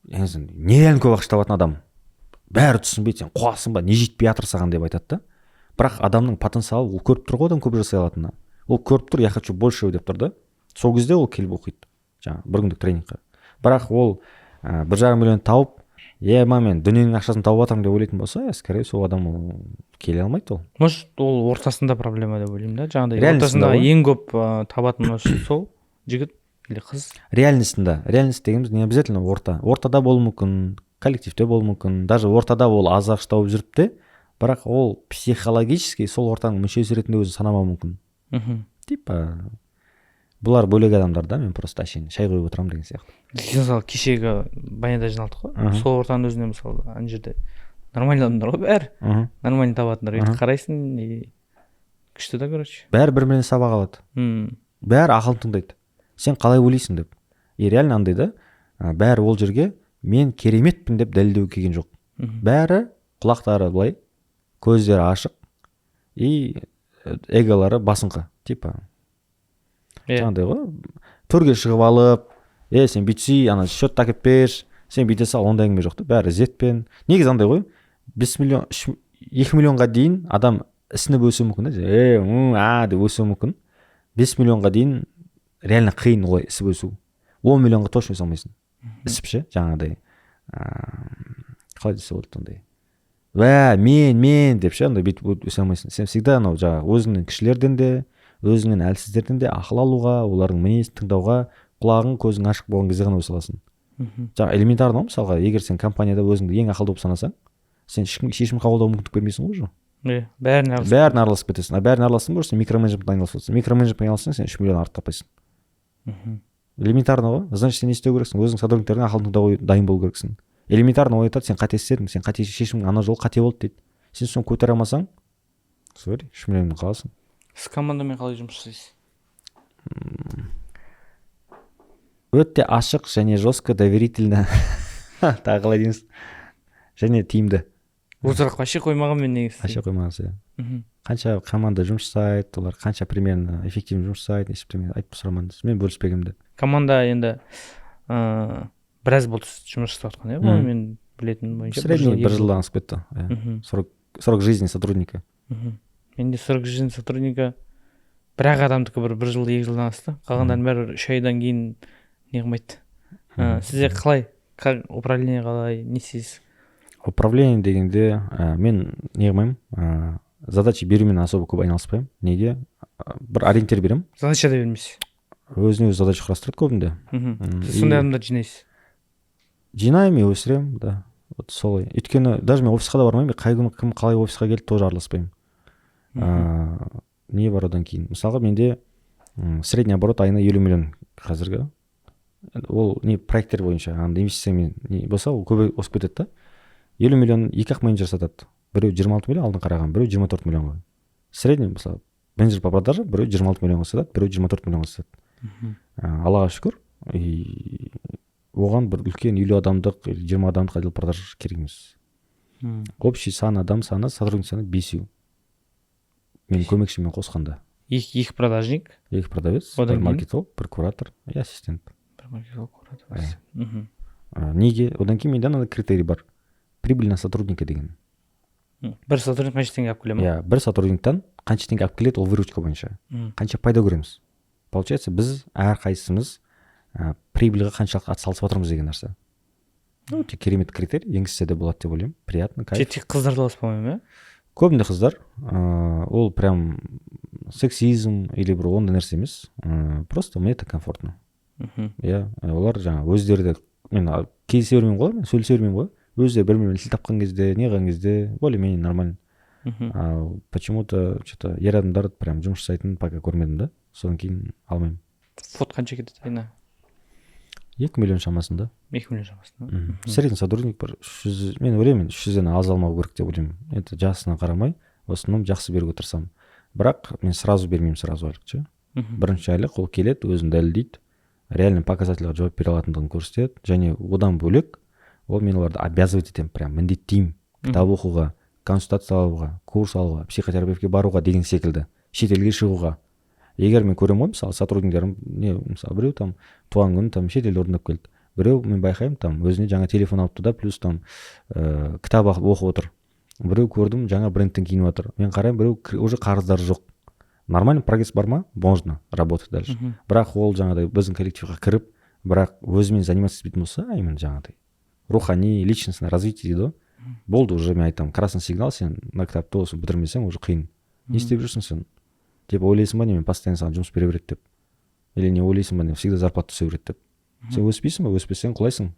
B: я не знаю, нереально көп ақша табатын адам. Бәрі түсінбейді: «Сен қуасың ба, не жетпей жатыр саған?» — деп айтады да. Бірақ адамның потенциалы, ол көріп тұр ғой, одан көп жасай алатынын ол көріп тұр. «Я хочу большего» деп тұр да. Сол кезде ол келіп оқиды жаңағы бір күндік тренингқа. Бірақ ол 1,5 миллион тауып, е ма, мен дүниенің ақшасын тауып жатырмын деп ойлайтын болса, скорее всего, адам ол келе алмайды ол.
A: Может, ол ортасында проблема деп ойлаймын да, жаңағыдай.
B: Реальностьында
A: Ортасында
B: ғой.
A: ең көп табатын, может, сол жігіт или қыз.
B: Реальностьында. Реальность дегеніміз не обязательно орта, ортада болуы мүмкін, коллективте болуы мүмкін. Даже ортада ол аз ақша тауып жүріп те, бірақ ол психологически сол ортаның мүшесі ретінде өзін санамауы мүмкін. Типа бұлар бөлек адамдар да, мен просто әшейін шай құйып отырамын деген сияқты.
A: Мысалы, кешегі баняда жиналдық қой. Сол ортаның өзінде, мысалы, ана жерде нормальный адамдар ғой бәрі, нормально табатындар. Өйтіп қарайсың, и күшті да, короче.
B: Бәрі бір бірінен сабақ алады. Бәрі ақылын тыңдайды, сен қалай ойлайсың деп. И реально андай да, бәрі ол жерге мен кереметпін деп дәлелдеуге келген жоқ. Бәрі құлақтары былай, көздері ашық и эголары басыңқы, типа жаңағыдай ғой, төрге шығып алып: «Е, сен бүйтсей, ана счетты әкеліп берші, Сен бүйте сал, ондай әңгіме жоқ та, бәрі ізетпен. Негізі андай ғой, 5 миллион, 2 миллионға дейін адам ісініп өсуі мүмкін да, е м а деп өсуі мүмкін. 5 миллионға дейін реально қиын олай ісіп өсу. 10 миллионға точно өсе алмайсың ісіп ше, жаңағыдай, қалай десе болады, андай уә мен деп ше, андай бүйтіп өсе алмайсың. Сен всегда анау жаңағы өзіңнен кішілерден де, өзіңнен әлсіздерден де ақыл алуға, олардың мінезін тыңдауға құлағың, көзің ашық болған кезде ғана өсе аласың. Жаңағы элементарно ғой, мысалға, егер сен компанияда өзіңді ең ақылды болып санасаң, сен ешкімге шешім қабылдауға мүмкіндік бермейсің ғой уже.
A: Иә, бәріне араласып.
B: Бәріне араласып кетесің. А бәріне араластың ба, сен микроменеджментпен айналысып отырсың. Микроменеджментпен айналыссаң, сен 3 миллион артық таппайсың. Элементарно ғой. Значит, сен не істеу керексің? Өзің сотрудниктердің ақылын тыңдауға дайын болу керексің. Элементарно, ол айтады: «Сен қате істедің, сен қате шешімің ана жолы қате болды», — дейді. Сен соны көтере алмасаң, сори, 3 миллионнан қаласың.
A: Сіз командамен қалай жұмыс жасайсыз?
B: Өте ашық және жестко, доверительно, тағы қалай дейміз, және тиімді.
A: Бұл сұрақ вообще қоймағанмын мен негізі.
B: Вообще қоймағансыз, иә. Қанша команда жұмыс жасайды, олар қанша примерно эффективно жұмыс жасайды, есептеме айтып сұрамадыңыз, мен бөліспегенмін де.
A: Команда енді біраз болды сіз жұмыс жасап жатқан, иә? Бұны мен білетінім бойынша, бір
B: Средний
A: жыл,
B: бір
A: екі жыл.
B: жылдан асып кетті, иә. Срок жизни сотрудника.
A: Менде срок жизни сотрудника бір ақ адамдікі бір жыл, 2 жылдан асты, қалғандарының бәрі бір 3 айдан кейін не қылмайды. Сізде қалай, как управление, қалай, не істейсіз?
B: Управление дегенде, мен не қылмаймын, задача берумен особо көп айналыспаймын. Неге? Бір ориентир беремін.
A: Задача да бермейсіз?
B: Өзіне өзі задача құрастырады көбінде.
A: Сіз сондай адамдарды жинайсыз?
B: Жинаймын и өсіремін да, вот солай. Өйткені даже мен офисқа да бармаймын, қай күні кім қалай офисқа келді, тоже араласпаймын. Не бар одан кейін? Мысалға, менде средний оборот айына 50 миллион қазіргі. Енді ол не проекттер бойынша, андай инвестициямен не болса, ол көбейіп өсіп кетеді да. 50 миллион екі ақ менеджер сатады: біреу 26 миллион алдын қараған, біреу 24 миллионға. Средний, мысалы, менеджер по продажам біреу 26 миллионға сатады, біреу 24 миллионға сатады. Аллаға шүкір. И оған бір үлкен 50 адамдық или 20 адамдық отдел продаж керек емес. Общий сан, адам саны, сотрудник саны бесеу, менің көмекшіммен қосқанда.
A: Екі продажник.
B: Екі продавец.
A: Одан
B: Бір
A: кейін?
B: маркетолог, бір куратор и ассистент.
A: Бір маркетолог, куратор.
B: Иә. Неге? Одан кейін менде мынандай критерий бар: прибыль на сотрудника деген.
A: Бір сотрудник қанша теңге алып келе ма?
B: Иә, бір сотрудниктан қанша теңге алып келеді ол выручка бойынша, қанша пайда көреміз. Получается, біз әрқайсымыз прибыльға қаншалықты атсалысып жатырмыз деген нәрсе. Өте керемет критерий, енгізсе де болады деп ойлаймын. Приятно, кайф.
A: Тек қыздарды аласыз, по-моему, иә?
B: Көбінде қыздар. Ол прям сексизм или бір ондай нәрсе емес, просто мне это комфортно. Иә, олар жаңағы өздері де, мен кездесе бермеймін ғой, мен сөйлесе бермеймін ғой, өздері бір бірімен тіл тапқан кезде, не қылған кезде более менее нормально. Ал почему то че то ер адамдар прям жұмыс жасайтын пока көрмедім да, содан кейін алмаймын.
A: ФОТ қанша кетеді айына?
B: 2 миллион шамасында.
A: 2 миллион шамасында.
B: Средний сотрудник бір 300, мен ойлаймын, 300-ден аз алмау керек деп ойлаймын. Это жасына қарамай, в основном жақсы беруге тырысамын, бірақ мен сразу бермеймін, сразу айлық ше. Бірінші айлық ол келеді, өзін дәлелдейді, реально показательға жауап бере алатындығын көрсетеді. Және одан бөлек ол, мен оларды обязывать етемін, прям міндеттеймін кітап оқуға, консультация алуға, курс алуға, психотерапевтке баруға деген секілді, шетелге шығуға. Егер мен көремін ғой, мысалы, сотрудниктерім не, мысалы, біреу там туған күнін там шетелде орындап келді, біреу, мен байқаймын, там өзіне жаңа телефон алыпты да, плюс там кітап оқып отыр, біреу, көрдім, жаңа брендтен киініп жатыр. Мен қараймын, біреу уже қарыздары жоқ. Нормальный прогресс бар ма, можно работать дальше. Бірақ ол жаңағыдай біздің коллективға кіріп, бірақ өзімен заниматься етпейтін болса, именно жаңағыдай рухани, личностное развитие дейді ғой, болды, уже мен айтамын: красный сигнал, сен мына кітапты осы бітірмесең, уже қиын. Не істеп жүрсің сен деп ойлайсың ба, не мен постоянно саған жұмыс бере береді деп, или не ойлайсың ба, не всегда зарплата түсе береді деп? Сен өспейсің ба? Өспесең, құлайсың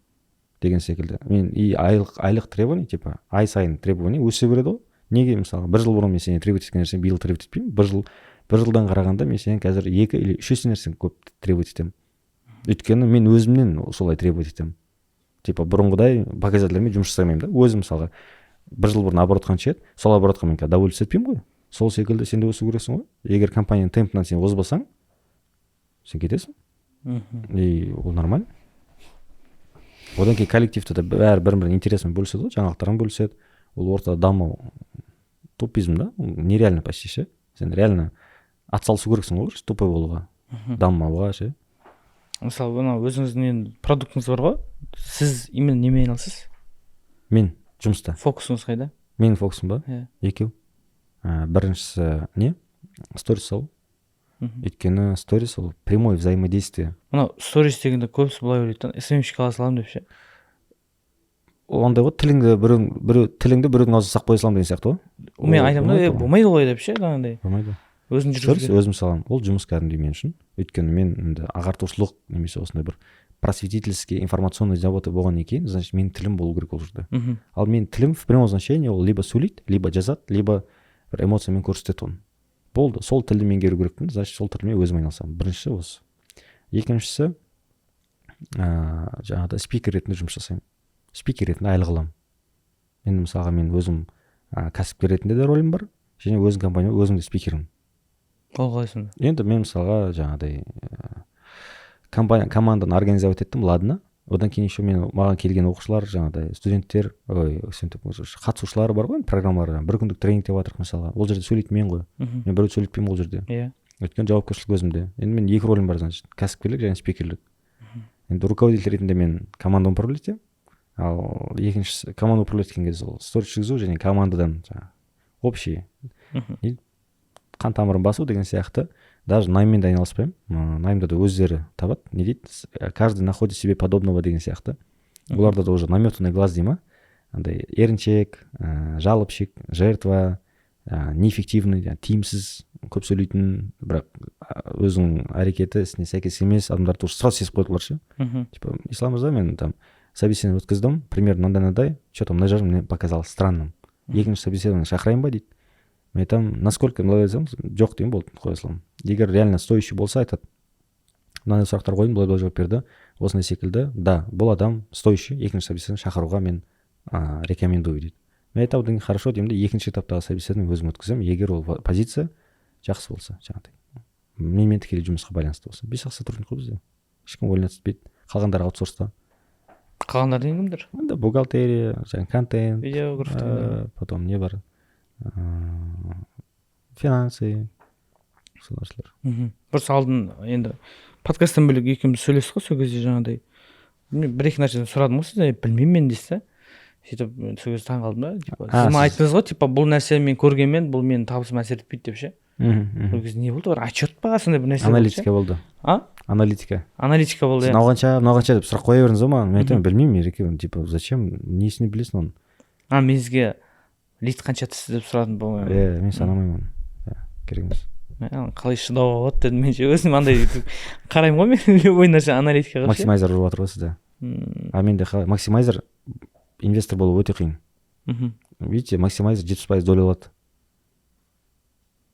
B: деген секілді. Мен и айлық требование, типа ай сайын требование өсе береді ғой. Неге? Мысалға, бір жыл бұрын мен сенен требовать еткен нәрсені биыл требовать етпеймін. Бір жылдан қарағанда мен сенен қазір екі или үш есе нәрсені көп требовать етемін, өйткені мен өзімнен солай требовать етемін. Типа бұрынғыдай показательдермен жұмыс жасамаймын да өзім. Мысалға, бір жыл бұрын оборот қанша еді, сол оборотқа мен қазір довольствоваться етпеймін ғой. Сол секілді сен де өсу керексің ғой. Егер компанияның темпінен сен озбасаң, сен кетесің. И ол нормально. Одан кейін коллективте де бәрі бір бірінің интересімен бөліседі ғой, жаңалықтармен бөліседі. Ол ортада даму тупизм да, ол нереально почти ше. Сен реально атсалысу керексің ғой тупой болуға, дамымауға ше.
A: Мысалы, мына өзіңіздің енді продуктыңыз бар ғой. Сіз именно немен айналысасыз?
B: Мен жұмыста.
A: Фокусыңыз қайда?
B: Менің фокусым ба?
A: Иә.
B: Екеу. Біріншісі не, сторис салу. Өйткені сторис ол прямое взаимодействие.
A: Мынау сторис дегенде көбісі былай ойлайды да, СММщик ала саламын деп ше.
B: Ол андай ғой, тіліңді біреу, біреу тіліңді біреудің аузына салып қоя саламын деген сияқты ғой.
A: Мен
B: Ол
A: айтамын да,
B: болмайды
A: е,
B: ғой.
A: Болмайды ғой деп ше, жаңағыдай.
B: Болмайды.
A: Өзің
B: Сторис
A: жүргізген.
B: өзім саламын, ол жұмыс кәдімгідей мен үшін, өйткені мен енді ағартушылық немесе осындай бір просветительский, информационный забота болғаннан кейін, значит, менің тілім болу керек ол жерде. Ал менің тілім в прямом значении ол либо сөйлейді, либо жазады, либо бір эмоциямен көрсетеді оны, болды. Сол тілді меңгеру керекпін, значит, сол тілмен өзім айналысамын. Біріншісі осы. Екіншісі, жаңағыдай спикер ретінде жұмыс жасаймын, спикер ретінде айлық аламын. Енді мысалға, мен өзім кәсіпкер ретінде де рөлім бар және өзім компанияда өзім де спикермін.
A: Ол қалай сонда?
B: Енді мен мысалға жаңағыдай компания, команданы организовать еттім, ладно, одан кейін еще мен, маған келген оқушылар, жаңағыдай студенттер, ой, студент, қатысушылар бар ғой енді, программалар, бір күндік тренинг деп жатырмық мысалға, ол жерде сөйлейтін мен ғой. Мен біреуді сөйлетпеймін ол жерде, өйткені жауапкершілік өзімде. Енді мен екі рөлім бар, значит, кәсіпкерлік және спикерлік. Енді руководитель ретінде мен команданы управлять етемін, ал екіншісі, команда управлять еткен кезде ол сторис жүргізу және командадан жаңағы общий қан тамырын басу деген сияқты. Даже найммен де айналыспаймын, наймда да өздері табады, не дейді, каждый находит себе подобного деген сияқты. Оларда да уже наметанный глаз дей ма, андай еріншек, жалобщик, жертва, неэффективный, жаңағы тиімсіз, көп сөйлейтін, бірақ өзінің әрекеті ісіне сәйкес емес адамдарды уже сразу сезіп қояды олар ше. Типа, Ислам мырза, мен там собеседование өткіздім, примерно мынандай, мынандай, че то мына жері мне показалось странным, екінші собеседование шақырайын ба дейді. Мен айтамын, насколько былай десем, жоқ деймін, болды, қоя саламын. Егер реально стоящий болса, айтады: мынандай сұрақтар қойдым, былай былай жауап берді, осындай секілді, да, бұл адам стоящий, екінші собеседование шақыруға мен рекомендую дейді. Мен айтамын, одан кейін хорошо деймін де, екінші этаптағы собеседование өзім өткіземін, егер ол позиция жақсы болса, жаңағыдай менімен тікелей жұмысқа байланысты болса. Бес ақ сотрудник қой бізде, ешкім увольняться етпейді, қалғандары аутсорста.
A: Қалғандары деген кімдер?
B: Енді бухгалтерия, жаңағы контент,
A: Видеограф.
B: Потом не бар, финансы, сол нәрселер.
A: Просто алдын енді подкасттан бөлек екеуміз сөйлестік қой, сол кезде жаңағыдай мен бір екі нәрседен сұрадым ғой сізден, білмеймін мен дейсіз да. Сөйтіп мен сол кезде таңқалдым да, типа, сіз маған айттыңыз ғой, типа, бұл нәрсе мен көргенмен, бұл менің табысыма әсер етпейді деп ше.
B: мхм, мхм.
A: Сол кезде не болды, бір отчет па, сондай бір нәрсе болды ше?
B: Аналитика болды.
A: А?
B: Аналитика.
A: Аналитика болды.
B: Сіз
A: Иә.
B: Мынау қанша, мынау қанша деп сұрақ қоя бердіңіз ғой маған. Мен айтамын, білмеймін, Ереке, типа, зачем, несіне білесің оны?
A: А, мен сізге лид қанша түсті деп сұрадым, по моему.
B: Иә, мен санамаймын оны, иә, керек емес.
A: Мә, қалай шыдауға болады дедім мен ше, өзім андай қараймын ғой мен любой нәрсе аналитикаға ше.
B: Максимайзер жүріп жатыр ғой сізде. А менде қалай, максимайзер инвестор болу өте қиын. Видите, максимайзер 70% доля алады.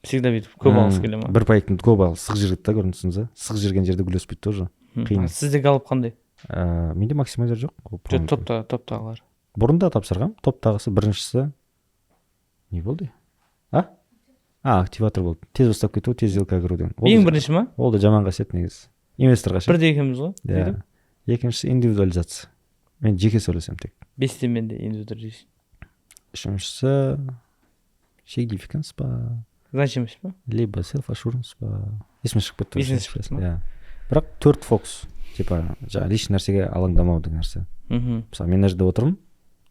A: Всегда бүйтіп көп алғысы келе ма?
B: Бір проектін көп ал сығып жібереді да, көрдіңіз ба, сығып жіберген жерде гүл өспейді тоже. Қиын.
A: А сізде Галлуп қандай?
B: Менде максимайзер жоқ ол,
A: Жоқ,
B: по-моему.
A: Топтағылар.
B: Бұрында тапсырғам. Топтағысы біріншісі не болды, а активатор болды, тез бастап кету, тез сделкаға кіру деген. Ол
A: Ең
B: да-
A: бірінші ма?
B: Ол да жаман қасиет негізі инвесторға ше.
A: Бірдей екенбіз ғой.
B: Иә. Екіншісі индивидуализация, мен жеке сөйлесемін тек.
A: Бесте менде индивидуализация.
B: Үшіншісі significance па.
A: Значимость па?
B: Либо self assurance па, есімнен шығып кетті.
A: Есіңнен шығып кетті ма?
B: Иә, бірақ төрт фокус, типа, жаңағы лишний нәрсеге алаңдамау деген нәрсе. Мысалы, мен мына жерде отырмын.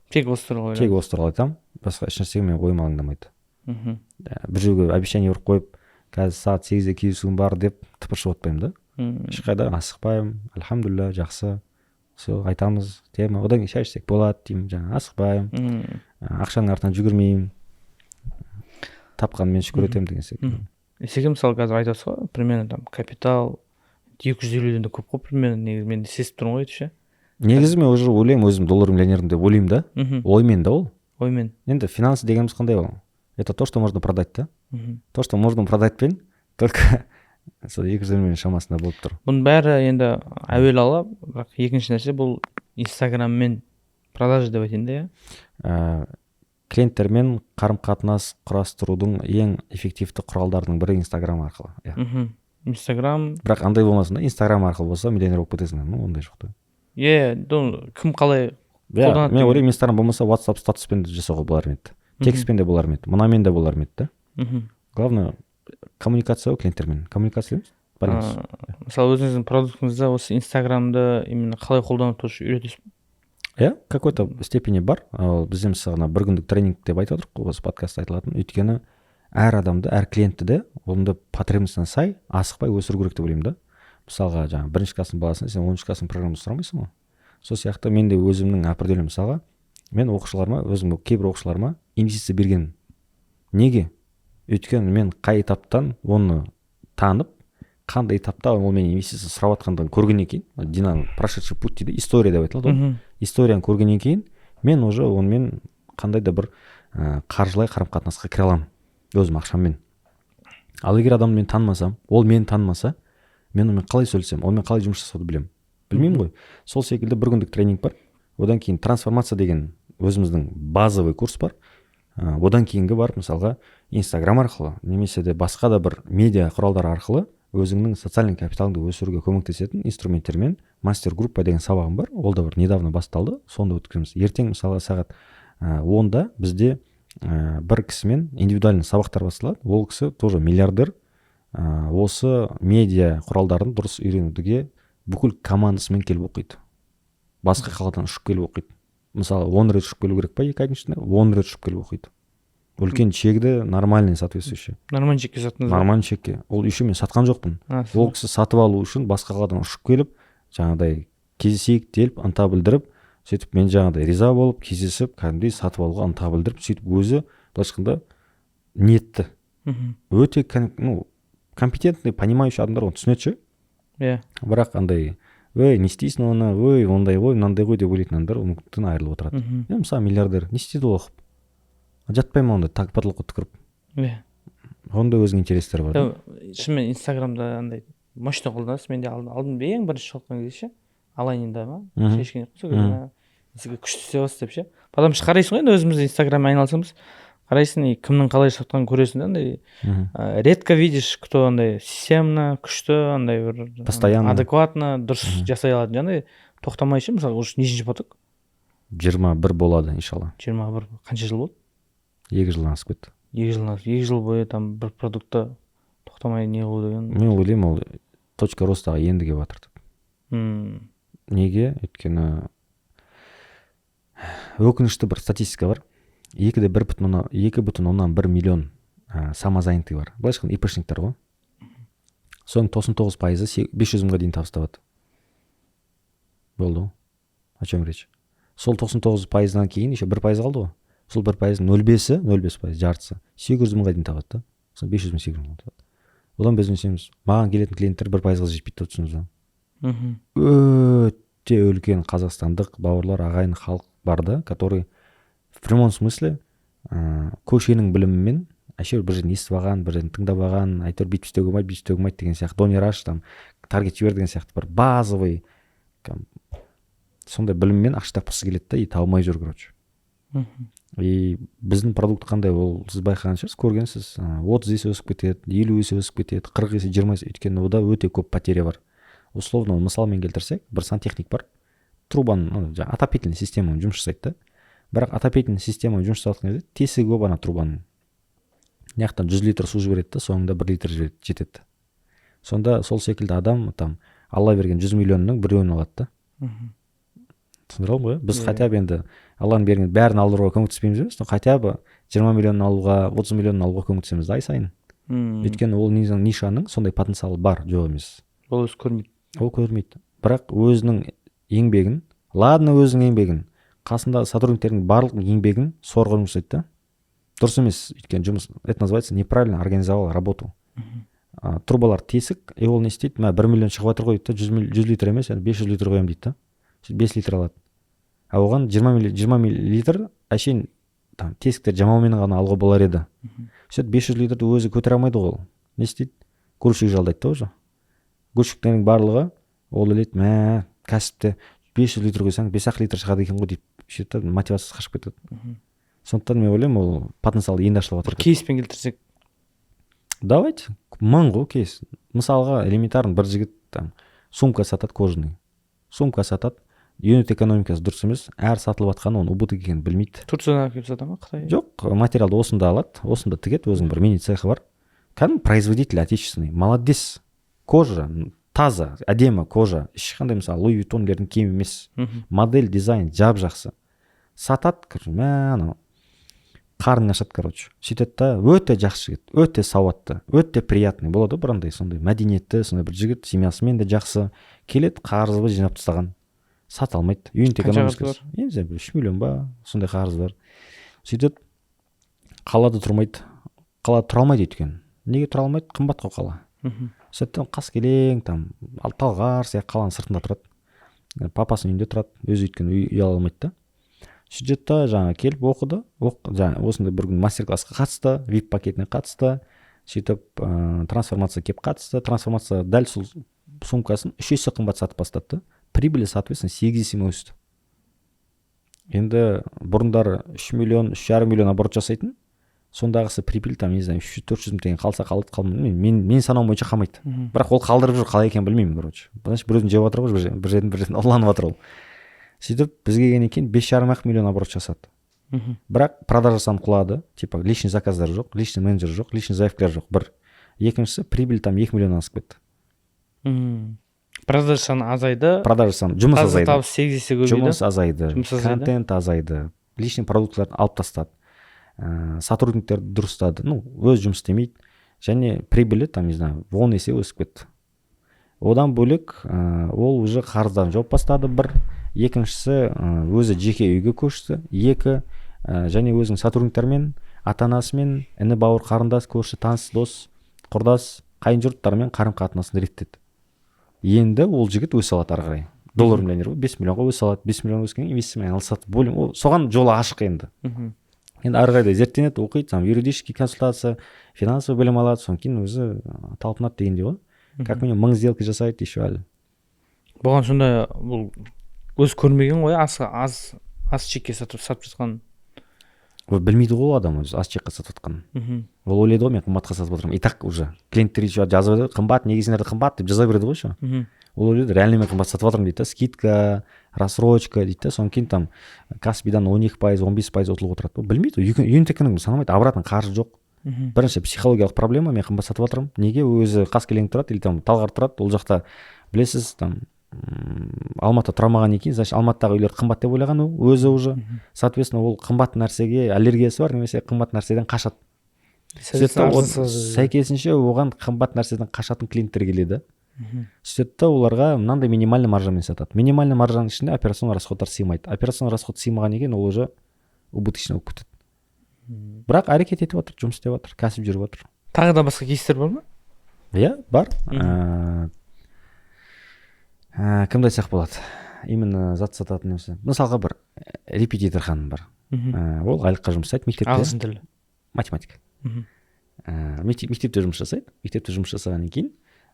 A: Тек осы туралы
B: Тек
A: ойланып.
B: Осы туралы айтамын, басқа ешнәрсеге менің ойым алаңдамайды. Бір жерге обещание беріп қойып, қазір сағат 8-де кездесуім бар деп тыпыршып отпаймын да. Ешқайда асықпаймын, альхамдулилля, жақсы, все, айтамыз тема, одан кейін шай ішсек болады деймін, жаңағы асықпаймын. Ақшаның артынан жүгірмеймін, тапқанымен шүкір етемін деген секілді.
A: Есеке, мысалы, қазір айтасыз ғой, примерно там капитал 250-ден де көп қой примерно, негізі мен сезіп тұрмын ғой ше.
B: Негізі мен уже ойлаймын, өзім доллар миллионермін деп ойлаймын да. Оймен да ол.
A: Оймен.
B: Енді финансы дегеніміз қандай ол? Это то, что можно продать да. То, что можно продать пен только сол 250 миллион шамасында болып тұр.
A: Бұның бәрі енді әуелі ала, бірақ екінші нәрсе бұл инстаграммен продажа деп айтайын да, иә.
B: Клиенттермен қарым қатынас құрастырудың ең эффективті құралдарының бірі инстаграм арқылы, иә.
A: Инстаграм.
B: Бірақ андай болмасын да, инстаграм арқылы болса, миллионер болып кетесің, ну, ондай жоқ та.
A: Иә, ну, кім қалай қолданады
B: Мен
A: деген.
B: ойлаймын, инстаграм болмаса, WhatsApp статуспен де жасауға болар ма еді, текстпен де болар ма еді, мынамен де болар ма еді да. Главное коммуникация ғой, клиенттермен коммуникация емес, байланыс.
A: Мысалы, өзіңіздің продуктыңызда осы Инстаграмды именно қалай қолдану тоже үйретесіз бе?
B: Иә, какой-то степени бар. Ол бізде, мысалы, ана бір күндік тренинг деп айтып отырмық қой, осы подкастта айтылатын. Өйткені әр адамды, әр клиентті де оның потребностіне сай асықпай өсіру керек деп ойлаймын да. Мысалға, жаңағы бірінші класстың баласын сен 10-класстың программасын сұрамайсың ғой. Сол сияқты мен де өзімнің определенный, мысалға, мен оқушыларыма, өзім кейбір оқушыларыма инвестиция бергенмін. Неге? Өйткені мен қай этаптан оны танып, қандай этапта ол менен инвестиция сұрап жатқандығын көргеннен кейін, динамик, прошедший путь дейді, история деп айтылады ғой, историяны көргеннен кейін мен уже онымен қандай да бір қаржылай қарым қатынасқа кіре аламын өзім ақшаммен. Ал егер адамды мен танымасам, ол мені танымаса, мен онымен қалай сөйлесемін, онымен қалай жұмыс жасауды білемін? Білмеймін ғой. Сол секілді бір күндік тренинг бар, одан кейін трансформация деген өзіміздің базовый курс бар. Одан кейінгі барып, мысалға, Инстаграм арқылы немесе де басқа да бір медиа құралдар арқылы өзіңнің социальный капиталыңды өсіруге көмектесетін инструменттермен мастер группа деген сабағым бар. Ол да бір недавно басталды, соны да өткіземіз. Ертең, мысалға, сағат 10-да бізде бір кісімен индивидуальный сабақтар басталады. Ол кісі тоже миллиардер, осы медиа құралдарын дұрыс үйренуге бүкіл командасымен келіп оқиды, басқа қаладан ұшып келіп оқиды. Мысалы, 10 рет ұшып келу керек па 2 айдың ішінде, 10 рет ұшып келіп оқиды. Үлкен чегді, нормальный, соответствующий.
A: Нормальный чекке саттыңыз ба?
B: Нормальный чекке. Ол еще мен сатқан жоқпын. Ол кісі сатып алу үшін басқа қаладан ұшып келіп, жаңағыдай кездесейік деп ынта білдіріп, сөйтіп мен жаңағыдай риза болып, кездесіп, кәдімгідей сатып алуға ынта білдіріп, сөйтіп өзі, былайша айтқанда, ниетті, өте ну, компетентный, понимающий адамдар оны түсінеді ше. Бірақ андай: «Ей, не істейсің оны, ой, ондай ғой, мынандай ғой», — деп ойлайтын адамдар мүмкіндіктен айырылып отырады. Мысалы, миллиардер не істейді ол оқып? Жатпай ма онда так потолокқа түкіріп? Онда өзінің интерестері бар да.
A: Шынымен Инстаграмда андай мощно қолданасыз. Мен де алдым, ең бірінші шығып кезде ше, алайын ма, шешкен жоқпын сол кезде. Сізге күшті істеп жатсыз деп ше. Потому что қарайсың ғой енді, өзіміз Инстаграммен айналысамыз, қарайсың и кімнің қалай жатқанын көресің да андай. Редко видишь, кто андай системно, күшті, андай бір
B: Постоянно.
A: адекватно, дұрыс жасай алатын, жаңағыдай тоқтамай ше. Мысалы, уже нешінші поток?
B: 21 болады, иншалла.
A: 21. Қанша жыл болды?
B: 2 жылдан асып кетті.
A: 2 жылдан асып, 2 жыл бойы там бір продуктты тоқтамай не қылу деген.
B: Мен ойлаймын, ол точка ростаға енді келіп жатыр деп. Неге? Өйткені өкінішті бір статистика бар: екі де бір бүтін оннан 2,1 миллион самозанятый бар, былайша айтқанда, ипшниктер ғой. Соның 99%-ы 500 мыңға дейін табыс табады, болды ғой. О чем речь? Сол 99%-ынан кейін еще 1% қалды ғой. Сол 1%-ның 0,5-і, 0,5%, жартысы 800 мыңға дейін табады да. Сол 500 мың, 800 мың табады. Одан біз не істейміз? Маған келетін клиенттер 1%-ға жетпейді деп түсіндіңіз ба? Өте үлкен қазақстандық бауырлар, ағайын, халық бар да, который в прямом смысле көшенің білімімен, әшейін бір жерден естіп алған, бір жерден тыңдап алған, әйтеуір бүйтіп істеуге болмайды, бүйтіп істеуге болмайды деген сияқты, донер аш, там таргет жібер деген сияқты бір базовый сондай біліммен ақша тапқысы келеді да и таба алмай жүр, короче. И біздің продукт қандай ол, сіз байқаған шығарсыз, көргенсіз: 30 есе өсіп кетеді, 50 есе өсіп кетеді, 40 есе, 20 есе. Өйткені ода өте көп потеря бар. Условно мысалмен келтірсек, бір сантехник бар, трубаның, ну, жаңағы отопительный системамен жұмыс жасайды да. Бірақ отопительный система жұмыс жасап жатқан кезде тесігі көп ана трубаның. Мына жақтан 100 литр су жібереді да, соңында 1 литр жібереді, жетеді. Сонда сол секілді адам там Алла берген 100 миллионның біреуін алады да. Түсіндіре алдым ғой, иә? Біз хотя бы енді Алланың берген бәрін алдыруға көмектеспейміз емес, но хотя бы 20 миллионын алуға, 30 миллионын алуға көмектесеміз да ай сайын. Өйткені ол нишаның сондай потенциалы бар, жоқ емес.
A: Ол өзі көрмейді.
B: Ол көрмейді, бірақ өзінің еңбегін, ладно, өзінің еңбегін, қасында сотрудниктердің барлық еңбегін сорға жұмыс жасайды да. Дұрыс емес, өйткені жұмыс, это называется неправильно организовал работу. Трубалар тесік, и ол не істейді? Мә, 1 миллион шығып жатыр ғой дейді да, 100 литр емес, енді 500 литр құямын дейді да. Сөйтіп 5 литр алады, а оған 20 литр әшейін там тесіктер жамаумен ғана алуға болар еді. Сөйтіп 500 литрді өзі көтере алмайды ғой. Ол не істейді? Грузчик жалдайды да. Уже грузчиктердің барлығы, ол ойлайды: «Мә, кәсіпте 500 литр құйсаң, 5 ақ литр шығады екен ғой», — деп сөйтеді да, мотивациясы қашып кетеді. Сондықтан мен ойлаймын, ол потенциал енді ашылып
A: бір
B: жатыр.
A: Кейспен келтірсек.
B: Давайте, мың ғой кейс. Мысалға, элементарно, бір жігіт там сумка сатады, кожаный сумка сатады. Юнит экономикасы дұрыс емес, әр сатылып жатқаны оның убыток екенін білмейді.
A: Турциядан алып келіп сата ма, Қытай?
B: Жоқ, материалды осында алады, осында тігеді, өзінің бір мини цехы бар, кәдімгі производитель отечественный, молодец. Кожа Таза, әдемі кожа, ешқандай, мысалы, Луи Виттонлердің киімі емес. Модель, дизайн жап жақсы сатады, короче. Мә, анау қарның ашады, короче. Сөйтеді да, өте жақсы жігіт, өте сауатты, өте приятный болады ғой, бір андай сондай мәдениетті, сондай бір жігіт, семьясымен де жақсы келеді. Қарызы жинап тастаған, сата алмайды. Юнит
A: Қанша қарызы?
B: экономикасы, я не знаю, бір 3 миллион ба, сондай қарызы бар. Сөйтеді, қалада тұрмайды, қалада тұра алмайды. Өйткені неге тұра алмайды? Қымбат қой қала. Сөйтеді, Қаскелең там, ал Талғар сияқты қаланың сыртында тұрады. Папасының үйінде тұрады өзі, өйткені үй ала алмайды да. Сөйтеді да, жаңағы келіп оқыды, жаңағы осындай бір күн мастер классқа қатысты, вип пакетіне қатысты. Сөйтіп трансформация келіп қатысты. Трансформация дәл сол сумкасын 3 есе қымбат сатып бастады да, прибылі, соответственно, 8 есе өсті. Енді бұрындары 3 миллион, 3,5 миллион оборот жасайтын, сондағысы прибыль там, не знаю, 300-400 мың теңге қалса қалады, қалмайды. Мен санауым бойынша қалмайды. Бірақ ол қалдырып жүр, қалай екенін білмеймін, короче. Значит, біреудің жеп жатыр ғой, бір жерден ұрланып жатыр ол. Сөйтіп бізге келгеннен кейін 5,5 ақ миллион оборот жасады. Бірақ продажа саны құлады, типа личный заказдар жоқ, личный менеджер жоқ, личный заявкалар жоқ, бір. Екіншісі, прибыль там 2 миллионнан асып кетті.
A: Продажа саны азайды.
B: Продажа саны, жұмыс
A: таза
B: азайды.
A: Табыс 8 есе көбейді.
B: Жұмыс азайды.
A: Жұмыс азайды.
B: Контент азайды, личный продуктыларды алып тастады, сотрудниктерді дұрыстады, ну, өзі жұмыс істемейді. Және прибылі там, не знаю, 10 есе өсіп кетті. Одан бөлек, ол уже қарыздарын жауып бастады, бір. Екіншісі, өзі жеке үйге көшті, екі. Және өзінің сотрудниктарымен, ата анасымен, іні бауыр, қарындас, көрші, таныс, дос, құрдас, қайын жұрттарымен қарым қатынасын реттеді. Енді ол жігіт өсе алады ары қарай, доллар миллионер ғой, 5 миллионға өсе алады. 5 миллион өскеннен кейін инвестициямен айналысады более, ол соған жолы ашық енді. Енді ары қарай да зерттенеді, оқиды, там юридический консультация, финансовый білім алады, содан кейін өзі талпынады дегендей ғой. Как минимум 1000 сделка жасайды еще әлі.
A: Бұған сонда бұл өзі көрмеген ғой аз аз аз чекке сатып жатқан.
B: Ол білмейді ғой, ол адам өзі аз чекке сатып жатқанын. Ол ойлайды ғой, мен қымбатқа сатып жатырмын. И так уже клиенттер еще жазып жатады: «Қымбат, неге сендерде қымбат?» — деп жаза береді ғой еще. Ол ойлайды, реально мен қымбат сатып жатырмын дейді да, скидка, рассрочка дейді да, содан кейін там Каспидан 12%, 15% ұтылып отырады. Ол білмейді ғой, юнит экономика санамайды, обратно қаржы жоқ. Бірінші психологиялық проблема: мен қымбат сатып жатырмын. Неге? Өзі Қаскелең тұрады или там Талғар тұрады, ол жақта, білесіз, там Алматыда тұра алмағаннан кейін, значит, Алматыдағы үйлер қымбат деп ойлаған ол өзі уже. Соответственно, ол қымбат нәрсеге аллергиясы бар немесе қымбат нәрседен қашады. Сөйтеді да, сәйкесінше оған қымбат нәрседен қашатын клиенттер келеді. Сөйтеді да, оларға мынандай минимальный маржамен сатады. Минимальный маржаның ішінде операционный расходтар сыймайды. Операционный расход сыймағаннан кейін ол уже убыточный болып кетеді. Бірақ әрекет етіп жатыр, жұмыс істеп жатыр, кәсіп жүріп жатыр.
A: Тағы да басқа кейстер бар ма?
B: Иә, бар. Кімді айтсақ болады, именно зат сататын немесе? Мысалға, бір репетитор ханым бар. Ол айлыққа жұмыс жасайды мектепте.
A: Ағылшын тілі.
B: Математика. Мектепте жұмыс жасайды. Мектепте жұмыс жасағаннан кейін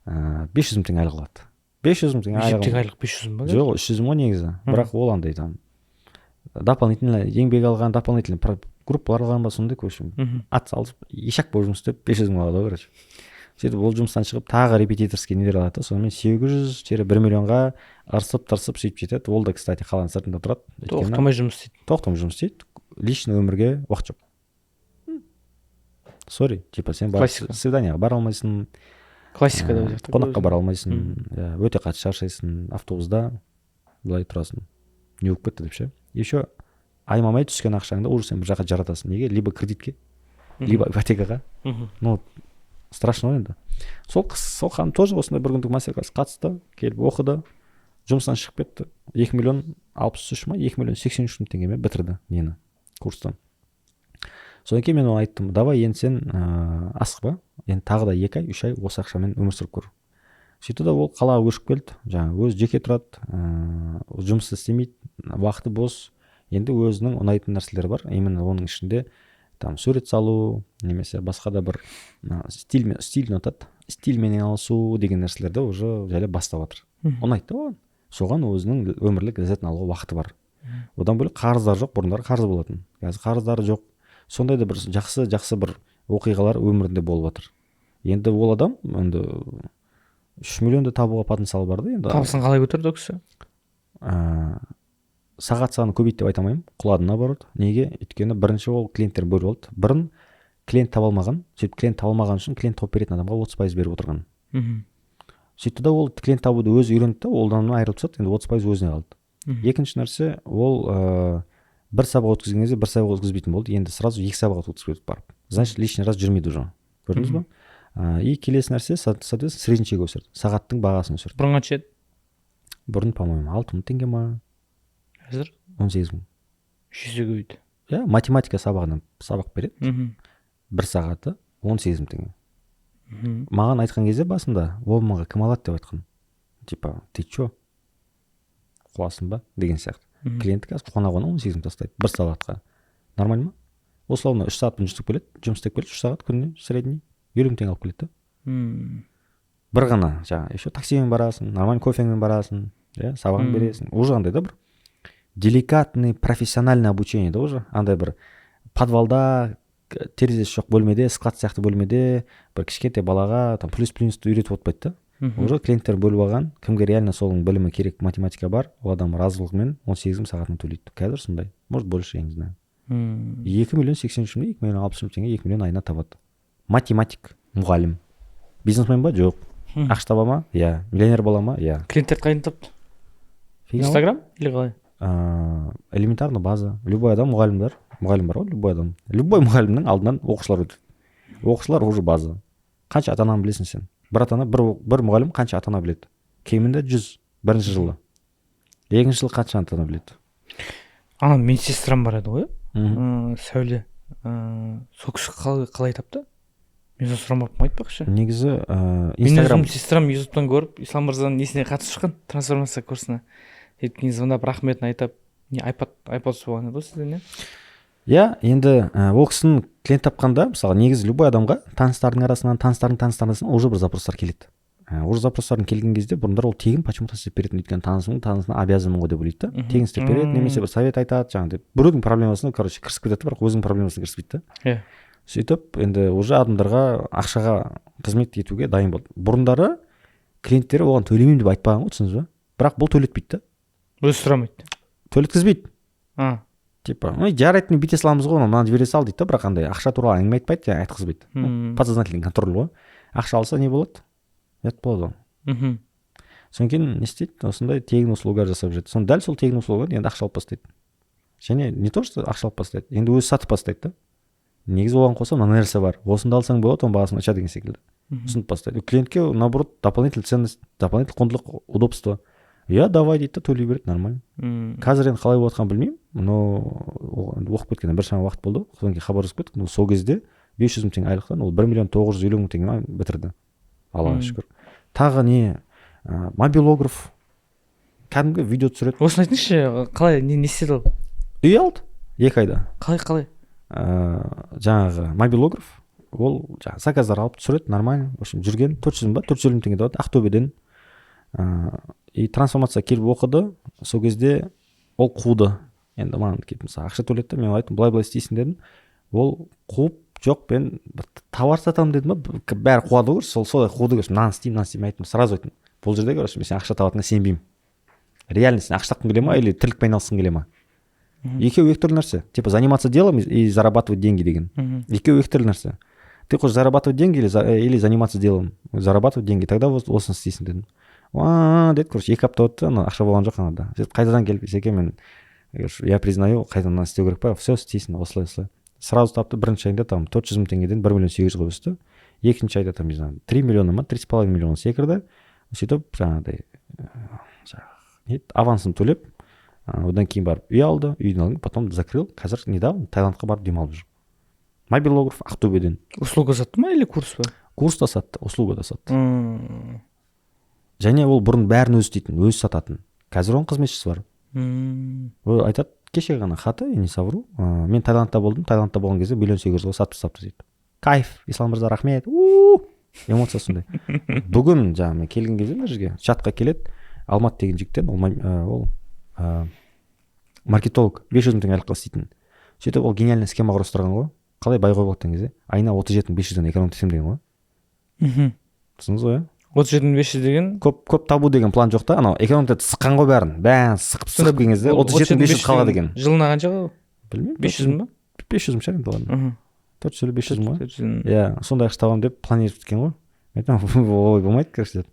B: 500 мың теңге айлық алады, 500 мың теңге айлық.
A: Мектептегі айлық 500 мың ба?
B: Жоқ, 300 мың ғой негізі. Бірақ ол андай там дополнительно еңбек алған, дополнительно группалар алған ба, сондай, в общем, ат салып, ишак болып жұмыс істеп, 500 мың алады ғой, короче. Сөйтіп ол жұмыстан шығып, тағы репетиторский нелер алады да, сонымен 800 тире 1 миллионға ырсып тырысып сөйтіп жетеді. Ол да, кстати, қаланың сыртында тұрады. Өйткені
A: Тоқтамай жұмыс істейді.
B: Тоқтамай жұмыс істейді, личный өмірге уақыт жоқ, сори, типа сен барып
A: Классика.
B: свиданиеға бара алмайсың.
A: Классика деп жатыр.
B: Қонаққа бара алмайсың, иә, өте қатты шаршайсың, автобуста былай тұрасың, не болып кетті деп ше. Еще аймамай түскен ақшаңды уже сен бір жаққа жаратасың. Неге? Либо кредитке, либо ипотекаға. Ну, страшно ғой енді. Сол қыз, сол ханым тоже осындай бір күндік мастер класс қатысты, келіп оқыды, жұмыстан шығып кетті. 2 миллион 63 ма, 2 миллион 83 мың теңгемен бітірді нені, курстан. Содан кейін мен оған айттым: «Давай енді сен асықпа, енді тағы да 2 ай, 3 ай осы ақшамен өмір сүріп көр». Сөйтті да, ол қалаға көшіп келді, жаңағы өзі жеке тұрады, жұмыс істемейді, уақыты бос. Енді өзінің ұнайтын нәрселері бар, именно оның ішінде там сурет салу немесе басқа да бір стиль, стиль ұнатады, стильмен айналысу деген нәрселерді уже жайлап бастап жатыр. Ұнайды да оған, соған өзінің өмірлік ләззатын алуға уақыты бар. Одан бөлек, қарыздары жоқ. Бұрындары қарыз болатын, қазір қарыздары жоқ. Сондай да бір жақсы жақсы бір оқиғалар өмірінде болып жатыр. Енді ол адам енді 3 миллионды табуға потенциалы бар да енді.
A: Табысын қалай көтерді ол кісі?
B: Сағат саны көбейді деп айта алмаймын, құлады, наоборот. Неге? Өйткені бірінші ол клиенттерін бөліп алды. Бұрын клиент таба алмаған, сөйтіп клиент таба алмаған үшін клиент тауып беретін адамға 30% беріп отырған. Сөйтті да, ол клиент табуды өзі үйренді да, одан айырылып тастады, енді 30% өзіне қалды. Екінші нәрсе, ол бір сабақ өткізген кезде бір сабақ өткізбейтін болды, енді сразу екі сабақ өткізіп кетіп барып, значит, лишний раз жүрмейді уже, көрдіңіз ба? И келесі нәрсе, соответственно, средний чек өсірді, сағаттың бағасын өсірді.
A: Бұрын қанша еді?
B: Бұрын, по моему, 6000 теңге ма.
A: Қазір?
B: 18 000.
A: 3 есе көбейді.
B: Иә, математика сабағынан сабақ береді. Бір сағаты 18 000 теңге. Маған айтқан кезде басында, 10 мыңға кім алады деп айтқан, типа, ты че, қуасың ба деген сияқты. Клиент қазір қуана қуана 18 000 тастайды бір сағатқа, нормально ма? Условно, 3 сағат жұмыс істеп келеді, жұмыс істеп келеді 3 сағат, күніне средний 50 000 теңге алып келеді да. Бір ғана жаңағы, еще таксимен барасың, нормально кофеңмен барасың, иә, сабағын бересің. Уже андай да, бір деликатный профессиональный обучение да, уже андай бір подвалда, терезесі жоқ бөлмеде, склад сияқты бөлмеде бір кішкентай балаға там плюс плюсті үйретіп отпайды да. Уже клиенттер бөліп алған, кімге реально соның білімі керек, математика бар, ол адам разылығымен 18 000 сағатына төлейді. Қазір сондай, может, больше, я не знаю. 2 083 000, 2 060 000 теңге, 2 миллион айына табады математик мұғалім. Бизнесмен ба? Жоқ. Ақша таба ма? Иә. Миллионер бола ма? Иә.
A: Клиенттерді қайдан тапты?
B: Фигня ғой.
A: Инстаграм или қалай?
B: Элементарно база. Любой адам, мұғалімдер, мұғалім бар ғой, любой адам, любой мұғалімнің алдынан оқушылар өтеді, оқушылар уже база. Қанша ата ананы білесің сен? Бір ата ана, бір мұғалім қанша ата ана біледі? Кемінде 100 бірінші жылы. Екінші жылы қанша ата ана біледі?
A: Ана медсестрам бар еді ғой.
B: Мхм.
A: Сәуле, сол кісі қалай тапты? Мен соны сұрамаппын ғой, айтпақшы.
B: Негізі
A: Мен
B: Инстаграм.
A: өзім сестрам Ютубтан көріп, Ислам мырзаның несіне қатысып шыққан, трансформация курсына. Сөйтіп кейін звондап, рахметін айтып, не, айпад болған еді ғой сізден, иә?
B: Иә, енді ол кісінің клиент тапқанда, мысалы, негізі любой адамға таныстардың арасынан, таныстардың таныстарының арасынан уже бір запростар келеді. Уже запростардың келген кезде бұрындар ол тегін почему то істеп беретін, өйткені танысымның танысына обязанмын ғой деп ойлайды да. Тегін істеп береді немесе бір совет айтады жаңағыдай, біреудің проблемасына, короче, кірісіп кетеді, бірақ өзінің проблемасына кіріспейді да. Сөйтіп енді уже адамдарға ақшаға қызмет етуге дайын болды. Бұрындары клиенттері оған төлемеймін деп айтпаған ғой, түсіндіңіз ба? Бірақ бұл төлетпейді да.
A: Өзі сұрамайды.
B: Төлеткізбейді.
A: А.
B: Типа, ой, жарайды, мен бүйте саламыз ғой, мынаны жібере сал дейді да, бірақ андай ақша туралы әңгіме айтпайды және айтқызбайды. Ну, подсознательный контроль ғой. Ақша алса, не болады? Ұят болады ғой. Содан кейін не істейді? Осындай тегін услуга жасап жүреді. Соны, дәл сол тегін услуганы енді ақша алып бастайды. Және не то что ақша алып бастайды, енді өзі сатып бастайды да. Негізі оған қоса мына нәрсе бар, осыны да алсаң болады, оның бағасын қанша деген секілді ұсынып бастайды. Клиентке, наоборот, дополнительный ценность, дополнительный құндылық, удобство. Иә, давай дейді да, төлей береді, нормально. Қазір енді қалай болып жатқанын білмеймін, но енді оқып кеткеніне біршама уақыт болды, содан кейін хабарласып кеттік. Но сол кезде 500 000 теңге айлықтан ол 1 950 000 теңге ма бітірді, Аллаға шүкір. Тағы не, мобилограф, кәдімгі видео түсіреді.
A: Осыны айтыңызшы, қалай, не істеді ол?
B: Үй алды 2 айда.
A: Қалай?
B: Жаңағы мобилограф, ол жаңағы заказдар алып түсіреді, нормально, в общем, жүрген 400 мың ба, 450 000 теңге табады Ақтөбеден. И трансформация келіп оқыды. Сол кезде ол қуды енді, маған келіп, мысалы, ақша төледі да. Мен айттым, былай былай істейсің дедім. Ол қуып, жоқ, мен бір товар сатамын дедім ба, бәрі қуады ғой, сол солай қуды, короче, мынаны істеймін, мынаны істеймін. Айттым, сразу айттым, бұл жерде, короче, мен сен ақша табатыныңа сенбеймін. Реально, сен ақша тапқың келе ма или тірлікпен айналысқың келе ма? Екеуі екі түрлі нәрсе. Типа заниматься делом и зарабатывать деньги деген екеуі екі түрлі нәрсе. Ты хочешь зарабатывать деньги или заниматься делом, зарабатывать деньги, тогда вот осыны істейсің дедім. Уа деді, короче, 2 апта өтті, ана ақша болған жоқ анада. Сөйтіп қайтадан келіп, Исеке, мен, короче, я признаю, қайтадан мынаны істеу керек па? Все, істейсің осылай, осылай. Сразу тапты бірінші айында, там, 400 000 теңгеден 1 800 000-ға өсті. Екінші айда, там, не знаю, 3 миллиона ма, 3,5 миллион секірді. Сөйтіп жаңағыдай жаңағы не еді, авансын төлеп, одан кейін барып үй алды. Үйін алды, потом закрыл. Қазір недавно Таиландқа барып демалып жүр. Мобилограф Ақтөбеден.
A: Услуга сатты ма или курс па?
B: Курс та сатты, услуга да сатты. Және ол бұрын бәрін өзі істейтін, өзі сататын, қазір оның қызметшісі бар. Ол айтады, кеше ғана хаты, я не совру, мен Таиландта болдым, Таиландта болған кезде 1 800 000-ға сатып тастапты дейді. Кайф, Ислам мырза, рахмет. У, эмоция сондай. Бүгін жаңағы мен келген кезде мына жерге чатқа келеді Алматы деген жігіттен, ол ол маркетолог, 500 000 теңге айлыққа істейтін. Сөйтіп ол гениальный схема құрастырған ғой, қалай байға болады деген кезде, айына 37 500-ден экономить етемін деген ғой. Түсіндіңіз ғой, иә?
A: 37 500 деген?
B: Көп көп табу деген план жоқ та, анау экономикада сыққан ғой, бәрін бәрін сықып сықып келген кезде 37 500 қалады екен.
A: Жылына қанша ғой?
B: Білмеймін.
A: 500 мың ба?
B: 500 мың шығар енді, ладно. 450, 500 мың ғой.
A: 400 мың.
B: Иә, сондай ақша табамын деп планировать еткен ғой. Мен айтамын, олай болмайды, короче, деп.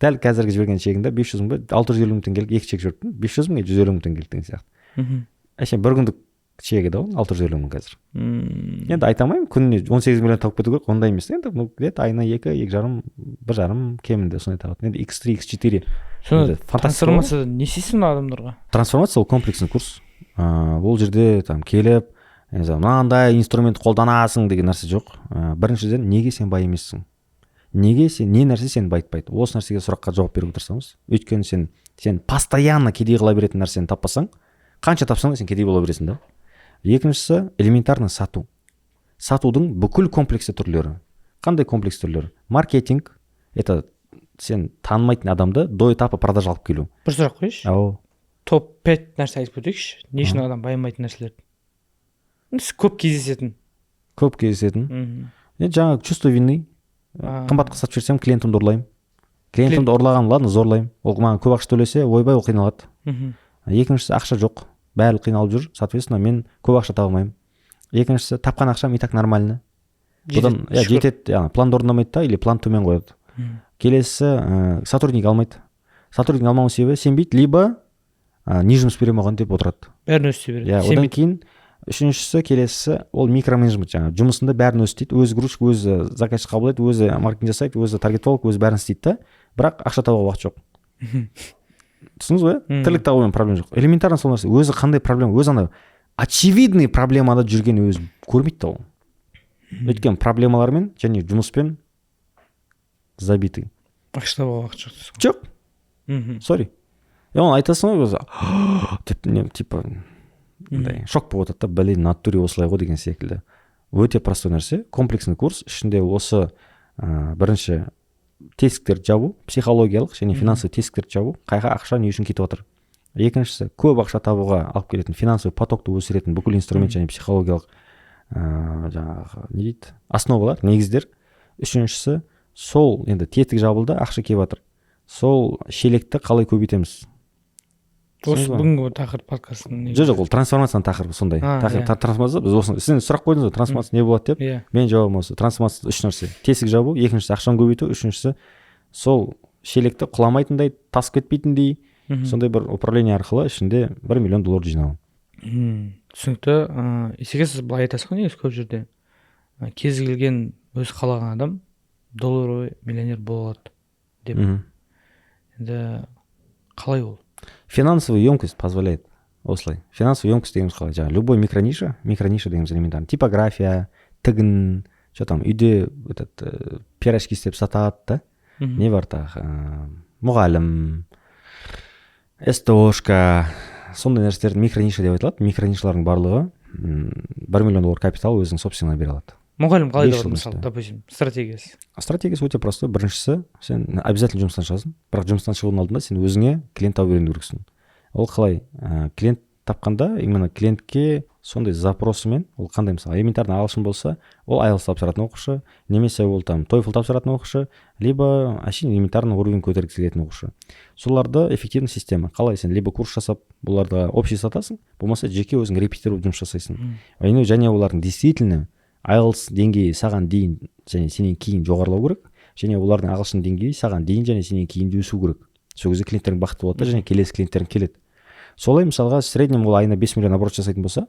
B: Дәл қазіргі жіберген чегінде 500 мың ба, 650 мың теңгелік екі чек жіберіппін, 500 мың, 150 мың теңгелік деген сияқты. Әшейін бір күндік чегі да ол 650 мың қазір. Енді айта алмаймын, күніне 18 миллион тауып кету керек, ондай емес енді. Ну, где то айына екі, екі жарым, бір жарым кемінде сондай табады енді, x3, x4.
A: Сонда трансформацияда не істейсің мына адамдарға?
B: Трансформация — ол комплексный курс. Ол жерде там келіп, не знаю, мынандай инструмент қолданасың деген нәрсе жоқ. Біріншіден, неге сен бай емессің, неге сен, не нәрсе сені байытпайды, осы нәрсеге, сұраққа жауап беруге тырысамыз. Өйткені сен постоянно кедей қыла беретін нәрсені таппасаң, қанша тапсаң да, сен кедей бола бересің да. Екіншісі — элементарно сату. Сатудың бүкіл комплексті түрлері. Қандай комплекс түрлері? Маркетинг — это сен танымайтын адамды до этапа продаж алып келу.
A: Бір сұрақ қояйыншы.
B: Ау.
A: Топ 5 нәрсе айтып өтейікші, не үшін адам байымайтын нәрселер, көп кездесетін.
B: Көп кездесетін? Енді жаңағы чувство вины. Қымбатқа сатып жіберсем, клиентімді ұрлаймын. Клиентімді ұрлаған, ладно, зорлаймын, ол маған көп ақша төлесе, ойбай, ол қиналады. Екіншісі — ақша жоқ, бәрі қиналып жүр, соответственно, мен көп ақша таба алмаймын. Екіншісі — тапқан ақшам и так нормально, бұдан иә жетеді, яғни планды орындамайды да или план төмен қояды. Келесісі — сотрудник алмайды. Сотрудник алмауының себебі — сенбейді либо не жұмыс беремін оған деп отырады.
A: Бәрін өзі істей береді.
B: Иә, одан кейін үшіншісі, келесісі — ол микроменеджмент. Жаңағы жұмысында бәрін өзі істейді: өзі грузчик, өзі заказчик қабылдайды, өзі маркетинг жасайды, өзі таргетолог, өзі бәрін істейді да, бірақ ақша табуға уақыт жоқ. Түсіндіңіз ғой, иә? Тірлік табумен проблема жоқ, элементарно сол нәрсе. Өзі қандай проблема, өзі ана очевидный проблемада жүрген, өзі көрмейді да ол, өйткені проблемалармен және жұмыспен забитый.
A: Ақша табуға уақыт жоқ дейсің.
B: Жоқ. Сорри, и оны айтасың ғой, өзі деп не, типа мындай шок болып отырады да, блин, натуре осылай ғой деген секілді. Өте простой нәрсе, комплексный курс ішінде осы бірінші тесіктерді жабу, психологиялық және финансовый тесіктерді жабу, қайға ақша не үшін кетіп жатыр. Екіншісі — көп ақша табуға алып келетін, финансовый потокты өсіретін бүкіл инструмент және психологиялық жаңағы не дейді, основалар, негіздер. Үшіншісі — сол енді тетік жабылды, ақша келіп жатыр, сол шелекті қалай көбейтеміз.
A: Осы бүгінгі тақырып подкасттың?
B: Жоқ, ол трансформацияның тақырыбы сондай. Тақырып трансформация. Біз осы, сіз сұрақ қойдыңыз ғой, трансформация не болады деп.
A: Иә.
B: Менің жауабым осы: трансформация үш нәрсе: тесік жабу, екіншісі ақшаны көбейту, үшіншісі сол шелекті құламайтындай, тасып кетпейтіндей сондай бір управление арқылы ішінде 1 миллион доллар жинау.
A: Түсінікті. Есеке, сіз былай айтасыз ғой негізі көп жерде, кез келген өзі қалаған адам долларовый миллионер бола алады деп. Енді қалай ол?
B: Финансовая емкость позволяет осылай. Финансовая емкость дегеніміз қалай? Жаңағы любой микрониша, микрониша дегеніміз элементарно типография, тігін, что там, үйде этот пирожки істеп сатады да. Не бар тағы? Мұғалім, СТОшка, сондай нәрселерді микрониша деп айтылады. Микронишалардың барлығы 1 миллион доллар капитал өзінің собственный бере алады.
A: Мұғалім қалай
B: 5
A: табады
B: жылдың
A: мысалы,
B: ішінде.
A: допустим, стратегиясы?
B: Стратегиясы өте простой. Біріншісі — сен обязательно жұмыстан шығасың, бірақ жұмыстан шығудың алдында сен өзіңе клиент тауып үйрену керексің. Ол қалай? Клиент тапқанда именно клиентке сондай запросымен, ол қандай, мысалы, элементарно ағылшын болса, ол IELTS тапсыратын оқушы немесе ол там TOEFL тапсыратын оқушы, либо әшейін элементарно уровень көтергісі келетін оқушы. Соларды эффективный система қалай? Сен либо курс жасап, оларға общий сатасың, болмаса жеке өзің репетитор болып жұмыс жасайсың. Және олардың действительно IELTS деңгейі саған дейін және сенен кейін жоғарылау керек және олардың ағылшын деңгейі саған дейін және сенен кейін де өсу керек. Сол кезде клиенттерің бақытты болады да және келесі клиенттерің келеді. Солай, мысалға, в среднем ол айына 5 миллион оборот жасайтын болса,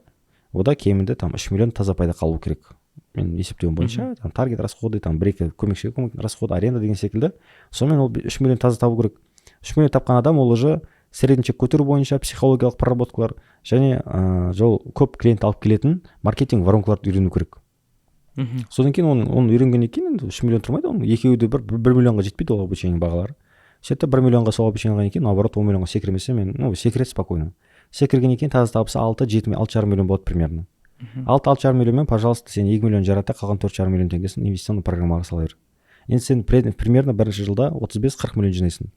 B: ода кемінде там 3 миллион таза пайда қалу керек менің есептеуім бойынша. Там таргет расходы, там бір екі көмекшіге көмек расходы, аренда деген секілді. Сонымен ол 3 миллион таза табу керек. 3 миллион тапқан адам ол уже средний чек көтеру бойынша психологиялық проработкалар және жол көп клиент алып келетін маркетинг воронкаларды үйрену керек. Содан кейін оны үйренгеннен кейін енді 3 миллион тұрмайды, оның екеуі де бір миллионға жетпейді ол обучение бағалары. Сөйтіп 1 миллионға сол обучение алғаннан кейін, наоборот, 10 миллионға секірмесе, мен, ну, секіреді, спокойно секіргеннен кейін таза табысы алты, жеті, 6,5 миллион болады примерно. 6, 6,5 миллионмен, пожалуйста, сен 2 миллион жарат та, қалған 4,5 миллион теңгесін инвестиционный программаға сала бер. Енді сен примерно бірінші жылда 35-40 миллион жинайсың.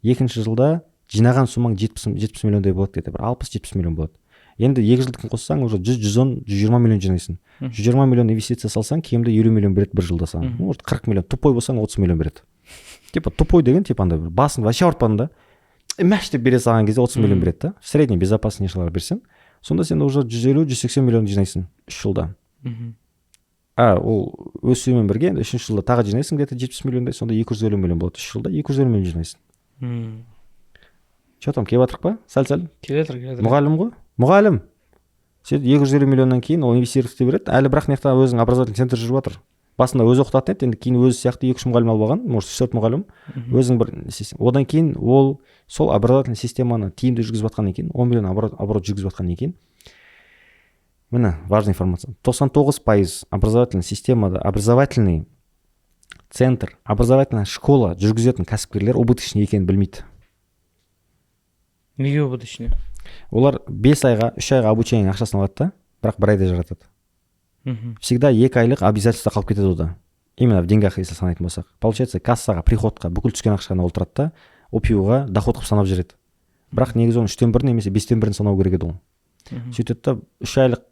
B: Екінші жылда жинаған суммаң 70 миллиондай болады, где то бір 60-70 миллион болады. Енді 2 жылдікін қоссаң, уже 100, 110, 120 миллион жинайсың. 120 миллион инвестиция салсаң, кемінде 50 миллион береді бір жылда саған. Может, 40 миллион, тупой болсаң, 30 миллион береді. Типа тупой деген, типа андай бір басын вообще ауыртпадың да, мәш деп бере салған кезде 30 миллион береді да. В среднем безопасный нишалар берсең, сонда сен уже 150-180 миллион жинайсың 3 жылда. А ол өсуімен бірге енді үшінші жылда тағы жинайсың где то 70 миллиондай, сонда 250 миллион болады. 3 жылда 250 миллион жинайсың. Че там, келіп жатырық па сәл сәл?
A: Келе жатыр, келе жатыр.
B: Мұғалім ғой, мұғалім. Сөйтіп 250 миллионнан кейін ол инвестировать ете береді әлі, бірақ мына жақта өзінің образовательный центр жүріп жатыр. Басында өзі оқытатын еді, енді кейін өзі сияқты екі үш мұғалім алып алған, может, үш төрт мұғалім. Өзінің бір одан кейін ол сол образовательный системаны тиімді жүргізіп жатқаннан кейін, 10 миллион оборот жүргізіп жатқаннан кейін, міне, важная информация: 99% образовательный системада образовательный центр, образовательная школа жүргізетін кәсіпкерлер убыточный екенін білмейді.
A: Неге убыточный?
B: Олар 5 айға, 3 айға обучение ақшасын алады да, бірақ бір айда жаратады. Всегда 2 айлық обязательство қалып кетеді ода, именно в деньгах если санайтын болсақ. Получается, кассаға, приходқа бүкіл түскен ақшаны ол тұрады да, ОПЮ-ға доход қылып санап жібереді, бірақ негізі оның үштен бірін немесе бестен бірін санау керек еді ол. Сөйтеді да, 3 айлық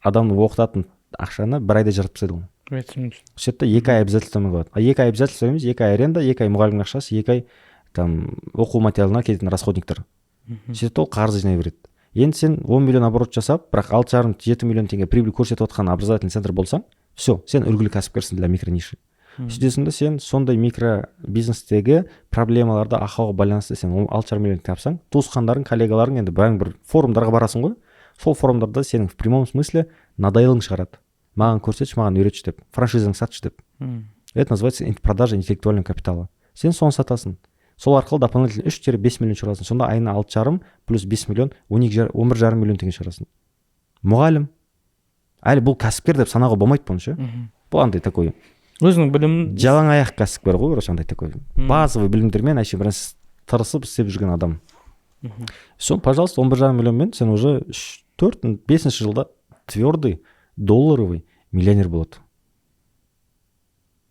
B: адамды оқытатын ақшаны бір айда жаратып тастайды ол.
A: Мен түсіндім.
B: Сөйтеді да, 2 ай обязательствомен қалады. А 2 ай обязательство емес, 2 ай аренда, 2 ай мұғалімнің ақшасы, 2 ай там оқу материалына кететін расходниктер. Сөйтеді, ол қарыз жинай береді. Енді сен 10 миллион оборот жасап, бірақ 6,5-7 миллион теңге прибыль көрсетіп отқан образовательный центр болсаң, все, сен үлгілі кәсіпкерсің для микрониши. Сөйтесің да, сен сондай микро бизнестегі проблемаларды, ақауға байланысты сен 6,5 миллион тапсаң, туысқандарың, коллегаларың, енді бәрің бір форумдарға барасың ғой, сол форумдарда сенің в прямом смысле надоелың шығарады: маған көрсетші, маған үйретші деп, франшизаңды сатшы деп. Это называется продажа интеллектуального капитала. Сен соны сатасың, сол арқылы дополнительно 3-5 миллион шығарасың. Сонда айына 6,5 плюс 5 миллион, 12, 11,5 миллион теңге шығарасың. Мұғалім әлі бұл кәсіпкер деп санауға болмайды бұны ше. Бұл андай такой
A: Өзінің білімін.
B: жалаң аяқ кәсіпкер ғой, короче, андай такой базовый білімдермен әшейін бір нәрсе тырысып істеп жүрген адам. Все, пожалуйста, 11,5 миллионмен сен уже үш, төрт, бесінші жылда твердый долларовый миллионер болады.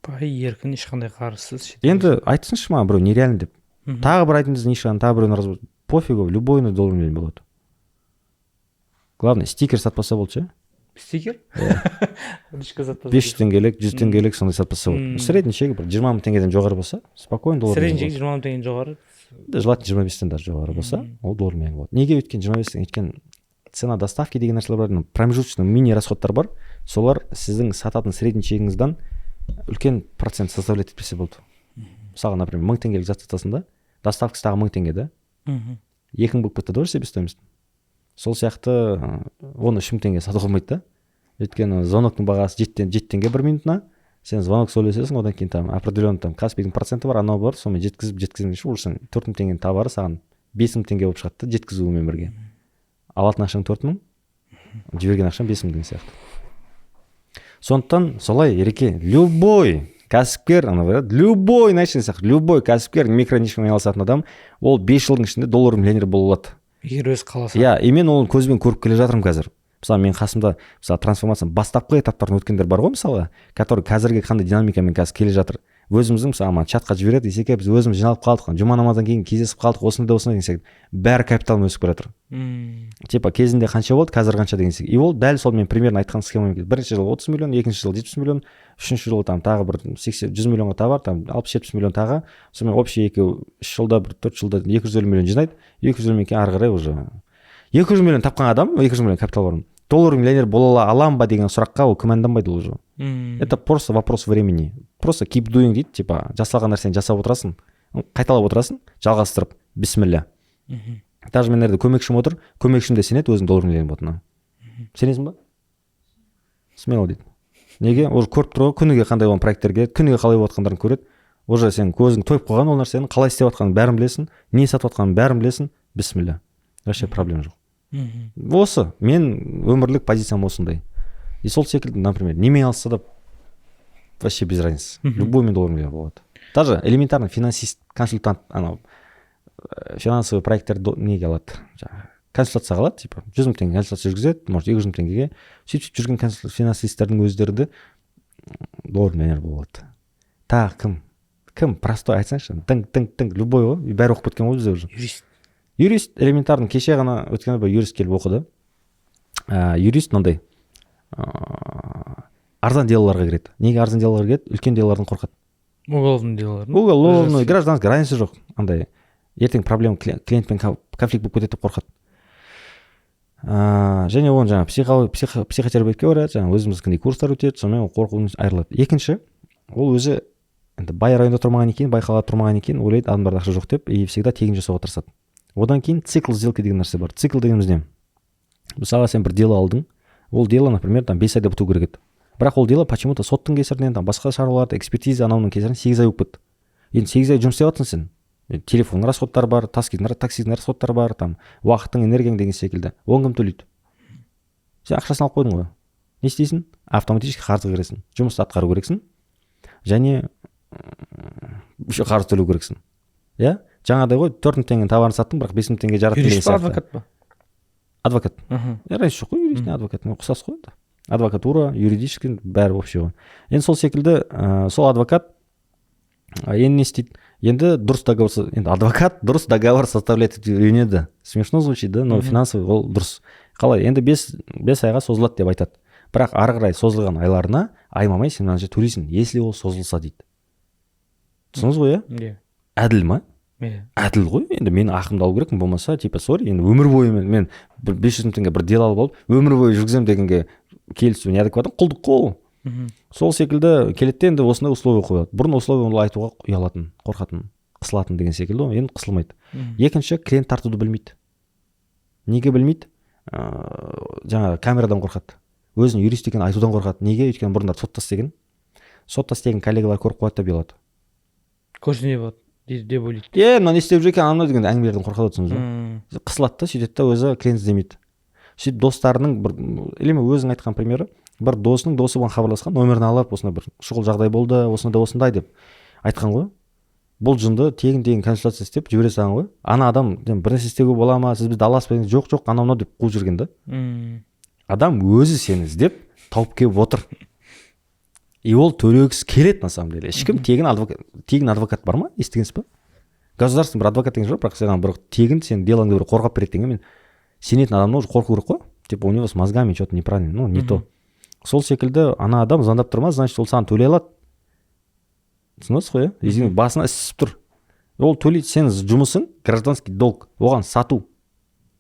A: Бай, еркін, ешқандай қарызсыз шетелге.
B: Енді айтсыншы маған біреу нереально деп. Тағы бір айтыңыз нишаны, тағы біреуін разбор, пофигу, любой доллар миллион болады. Главное, стикер сатпаса болды ше.
A: Стикер, ручка сатпаса.
B: 500 теңгелік, 100 теңгелік сондай сатпаса болды. Средний чегі бір 20 000 теңгеден жоғары болса, спокойно доллар
A: Средний
B: миллион
A: чегі 20 000 теңгеден жоғары.
B: болады. Желательно 25-тен даже жоғары болса, ол доллар миллион болады. Неге? Өйткені 25, өйткені цена доставки деген нәрселер бар, ну, промежуточный мини расходтар бар, солар сіздің сататын средний чегіңізден үлкен процент составлять етпесе болды. Мысалға, например, 1000 теңгелік зат сатасың да, доставкасы тағы 1000 теңге да, 2000 болып кетті да уже себестоимость. Сол сияқты оны 3000 теңге сатуға болмайды да, өйткені звоноктың бағасы 7 теңге бір минутына. Сен звонок сөйлесесің, одан кейін там определенный там Каспийдің проценті бар, анау бар, сонымен жеткізіп, жеткізгенше уже сен 4000 теңгенің товары саған 5000 теңге болып шығады да. Жеткізуімен бірге алатын ақшаң 4000, жіберген ақшаң 5000 деген сияқты. Сондықтан солай, Ереке, любой кәсіпкер, анау бар, любой начал сияқты, любой кәсіпкер, микронишамен айналысатын адам, ол 5 жылдың ішінде доллар миллионер бола алады.
A: Егер өзі қаласа.
B: Иә, и мен оны көзбен көріп келе жатырмын қазір. Мысалы, менің қасымда, мысалы, трансформацияның бастапқы этаптарын өткендер бар ғой, мысалға, который қазіргі қандай динамикамен қазір келе жатыр. Өзіміздің, мысалы, маған чатқа жібереді: «Есеке, біз өзіміз жиналып қалдық, жұма намаздан кейін кездесіп қалдық», осындай, осындай деген сияқты. Бәрі капиталмен өсіп келе жатыр. Типа кезінде қанша болды, қазір қанша деген сияқты. И ол дәл сол мен примерно айтқан схемамен келді. Бірінші жылы 30 миллион, екінші жылы 70 миллион, үшінші жылы там тағы бір 80-100 миллионға товар, там 60-70 миллион тағы, сонымен общий 2-3 жылда, бір 4 жылда 250 миллион жинайды. 250 миллион кейін ары қарай уже 200 миллион тапқан адам, 200 миллион капитал бар, доллар миллионер бола аламын ба деген сұраққа ол күмәнданбайды ол уже. Это просто вопрос времени, просто keep doing дейді. Типа жасалған нәрсені жасап отырасың, қайталап отырасың, жалғастырып, бісміллә. Даже мен жерде көмекшім отыр, көмекшім де сенеді өзінің доллар миллионер болатынына. «Сенесің ба?» «Смело», — дейді. Неге? Уже көріп тұр ғой, күніге қандай оған проекттер келеді, күніге қалай болып жатқандарын көреді. Уже сен көзің тойып қойған, ол нәрсенің қалай істеп жатқанын бәрін білесің, не сатып жатқанын бәрін білесің. Бісміллә, вообще проблема жоқ. Осы мен өмірлік позициям осындай. И сол секілді, например, немен айналысса да, вообще без разницы. Любоймен доллар миллион болады. Даже элементарно финансист, консультант, анау финансовый проекттерді неге алады, жаңағы консультацияға алады, типа 100 000 теңге консультация жүргізеді, может, 200 000 теңгеге. Сөйтіп жүрген финансистердің өздері де доллар миллионер бола алады. Тағы кім, кім простой, айтсаңшы? Тың, тың, тың, любой ғой, бәрі оқып кеткен ғой бізде уже.
A: Юрист.
B: Юрист элементарно. Кеше ғана өткен бір юрист келіп оқыды. Юрист мынандай арзан делоларға кіреді. Неге арзан делоларға кіреді? Үлкен делолардан қорқады.
A: Уголовный делолар ма?
B: Уголовный, гражданский, разница жоқ. Андай ертең проблема, клиентпен конфликт болып кетеді деп қорқады. Және оны жаңағы психотерапевтке барады, жаңағы өзіміздікіндей курстар өтеді, сонымен ол қорқудан айырылады. Екінші, ол өзі Енді бай районда тұрмағаннан кейін, бай қалада тұрмағаннан кейін ойлайды, адамдарда ақша жоқ деп, и всегда тегін жасауға тырысады. Одан кейін цикл сделки деген нәрсе бар. Цикл дегеніміз не? Мысалға, сен бір дело алдың, ол дело, например, там 5 айда біту керек еді, бірақ ол дело почему то соттың кесірінен, там басқа шаруаларды, экспертиза, анау кесірінен 8 ай болып кетті. Енді 8 ай жұмыс істеп жатырсың сен. Енді телефонның расходтары бар, таксидің расходтары бар, там уақытың, энергияң деген секілді. Оны кім төлейді? Сен ақшасын алып қойдың ғой. Не істейсің? Автоматически қарызға кіресің. Жұмысты атқару керексің және еще қарыз төлеу керексің, иә. Жаңағыдай ғой, 4000 теңгенің товарын саттың, бірақ 5000 теңге жараттың деген
A: Юрист па,
B: сияқты.
A: адвокат па?
B: Адвокат. Разница жоқ қой, юрист не, адвокат не, ұқсас қой енді. Адвокатура, юридический, бәрі общий ғой. Енді сол секілді сол адвокат енді не істейді? Енді дұрыс договор, енді адвокат дұрыс договор составлять етуге үйренеді. Смешно звучит, да, но финансовый ол дұрыс. Қалай енді? 5 айға созылады деп айтады, бірақ ары қарай созылған айларына аймамай сен мынанша төлейсің, если ол созылса, дейді. Түсіндіңіз ғой, иә?
A: Иә.
B: Әділ ма?
A: Иә.
B: Әділ ғой. Енді мен ақымды алу керекпін, болмаса, типа, сорри, енді өмір бойы мен бір 500 000 теңге бір дело алып алып, өмір бойы жүргіземін дегенге келісу неадекватно, құлдық қой ол. Сол секілді келеді де, енді осындай условия қояды. Бұрын условия ол айтуға ұялатын, қорқатын, қысылатын деген секілді ғой, енді қысылмайды. Екінші, клиент тартуды білмейді. Неге білмейді? Жаңағы камерадан қорқады, өзінің юрист екенін айтудан қорқады. Неге? Өйткені бұрындары сотта істеген коллегалар көріп қояды деп ұялады.
A: Көрсе не болады деп ойлайды.
B: Е, мынау не істеп жүр екен, анау деген әңгімелерден қорқады, түсіндіңіз ба? Қысылады да, сөйтеді да, өзі клиент іздемейді. Сөйтіп достарының бір, или мен өзің айтқан примері, бір досының досы оған хабарласқан, номерін алып, осындай бір шұғыл жағдай болды, осындай осындай деп айтқан ғой. Бұл жынды тегін тегін консультация істеп жібере салған ғой. Ана адам: «Бір нәрсе істеуге бола ма, сіз бізді аласыз ба?» «Жоқ, жоқ, анау мынау» деп қуып жіберген да. Адам өзі сені іздеп тауып келіп отыр, и ол төлегісі келеді. На самом деле ешкім тегін адвокат, тегін адвокат бар ма, естігенсіз ба? Государственный бір адвокат деген жоқ, бірақ саған бір тегін сенің делоңды бір қорғап береді деген, мен сенетін адамнан уже қорқу керек қой, типа, у него с мозгами что то неправильно, ну, не то. Сол секілді ана адам звондап тұр ма, значит, ол саған төлей алады, түсініп отырсыз ғой, иә? И басына ісіп тұр, ол төлейді. Сенің жұмысың гражданский долг оған сату,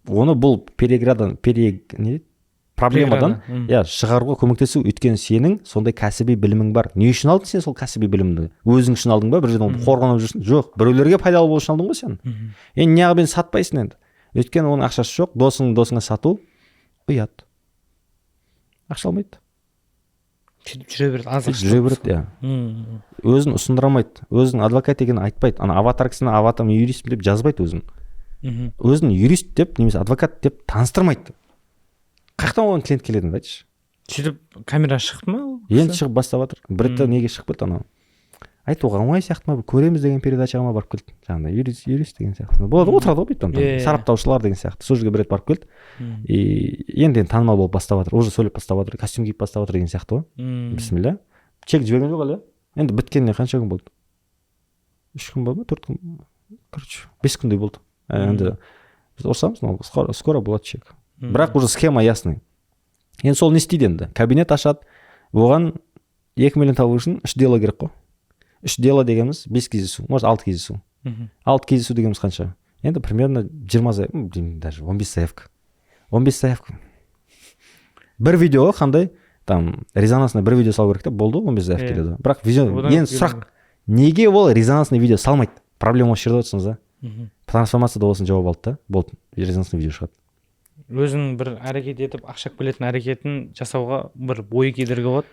B: оны бұл переградан, пере не дейді, проблемадан
A: Преграда.
B: Иә, шығаруға көмектесу. Өйткені сенің сондай кәсіби білімің бар. Не үшін алдың сен сол кәсіби білімді? Өзің үшін алдың ба? Бір жерден қорғанып жүрсің? Жоқ, біреулерге пайдалы болу үшін алдың ғой сен. Енді неғып енді сатпайсың енді? Өйткені оның ақшасы жоқ. Досың досыңа сату ұят, ақша алмайды.
A: Сөйтіп жүре береді аз ақша.
B: Жүре береді, иә. Өзін ұсындыра алмайды, өзінің адвокат екенін айтпайды. Ана аватаркасына «аватар, мен юристпін» деп жазбайды өзін. Өзін юрист деп немесе адвокат деп таныстырмайды. Қай жақтан оған клиент келеді енді, айтшы?
A: Сөйтіп камера шықты ма ол
B: Енді
A: кісі?
B: шығып бастап жатыр. Бір ретте неге шығып кетті, анау «Айтуға оңай» сияқты ма, бір «Көреміз» деген передачаға ма барып келді. Жаңағыдай юрист деген сияқты болады ғой, отырады ғой бүйтіп анда,
A: Иә, иә.
B: сараптаушылар деген сияқты, сол жерге бір рет барып келді. И енді танымал болып бастап жатыр, уже сөйлеп бастап жатыр, костюм киіп бастап жатыр деген сияқты ғой. Бісміллә, чек жіберген жоқ әлі. Енді біткеніне қанша күн болды? 3 күн болды ма, 4 күн, короче, 5 күндей болды. Енді біз ұрысамыз, но скоро, скоро болады чек. Бірақ уже схема ясный. Енді сол не істейді? Енді кабинет ашады. Оған 2 миллион табу үшін үш дело керек қой. Үш дело дегеніміз бес кездесу, может, алты кездесу. Алты кездесу дегеніміз қанша енді? Примерно 20, деймін, даже 15 заявка. 15 заявка бір видеоға қандай там резонансный бір видео салу керек та, болды ғой, 15 заявка келеді. Бірақ видео
A: Одан
B: енді
A: көп
B: сұрақ: неге ол резонансный видео салмайды? Проблема осы жерде, отырсыңыз да. Трансформацияда осыны жауап алды да, болды, резонансный видео шығады.
A: Өзінің бір әрекет етіп, ақша алып келетін әрекетін жасауға бір бойы кедергі болады.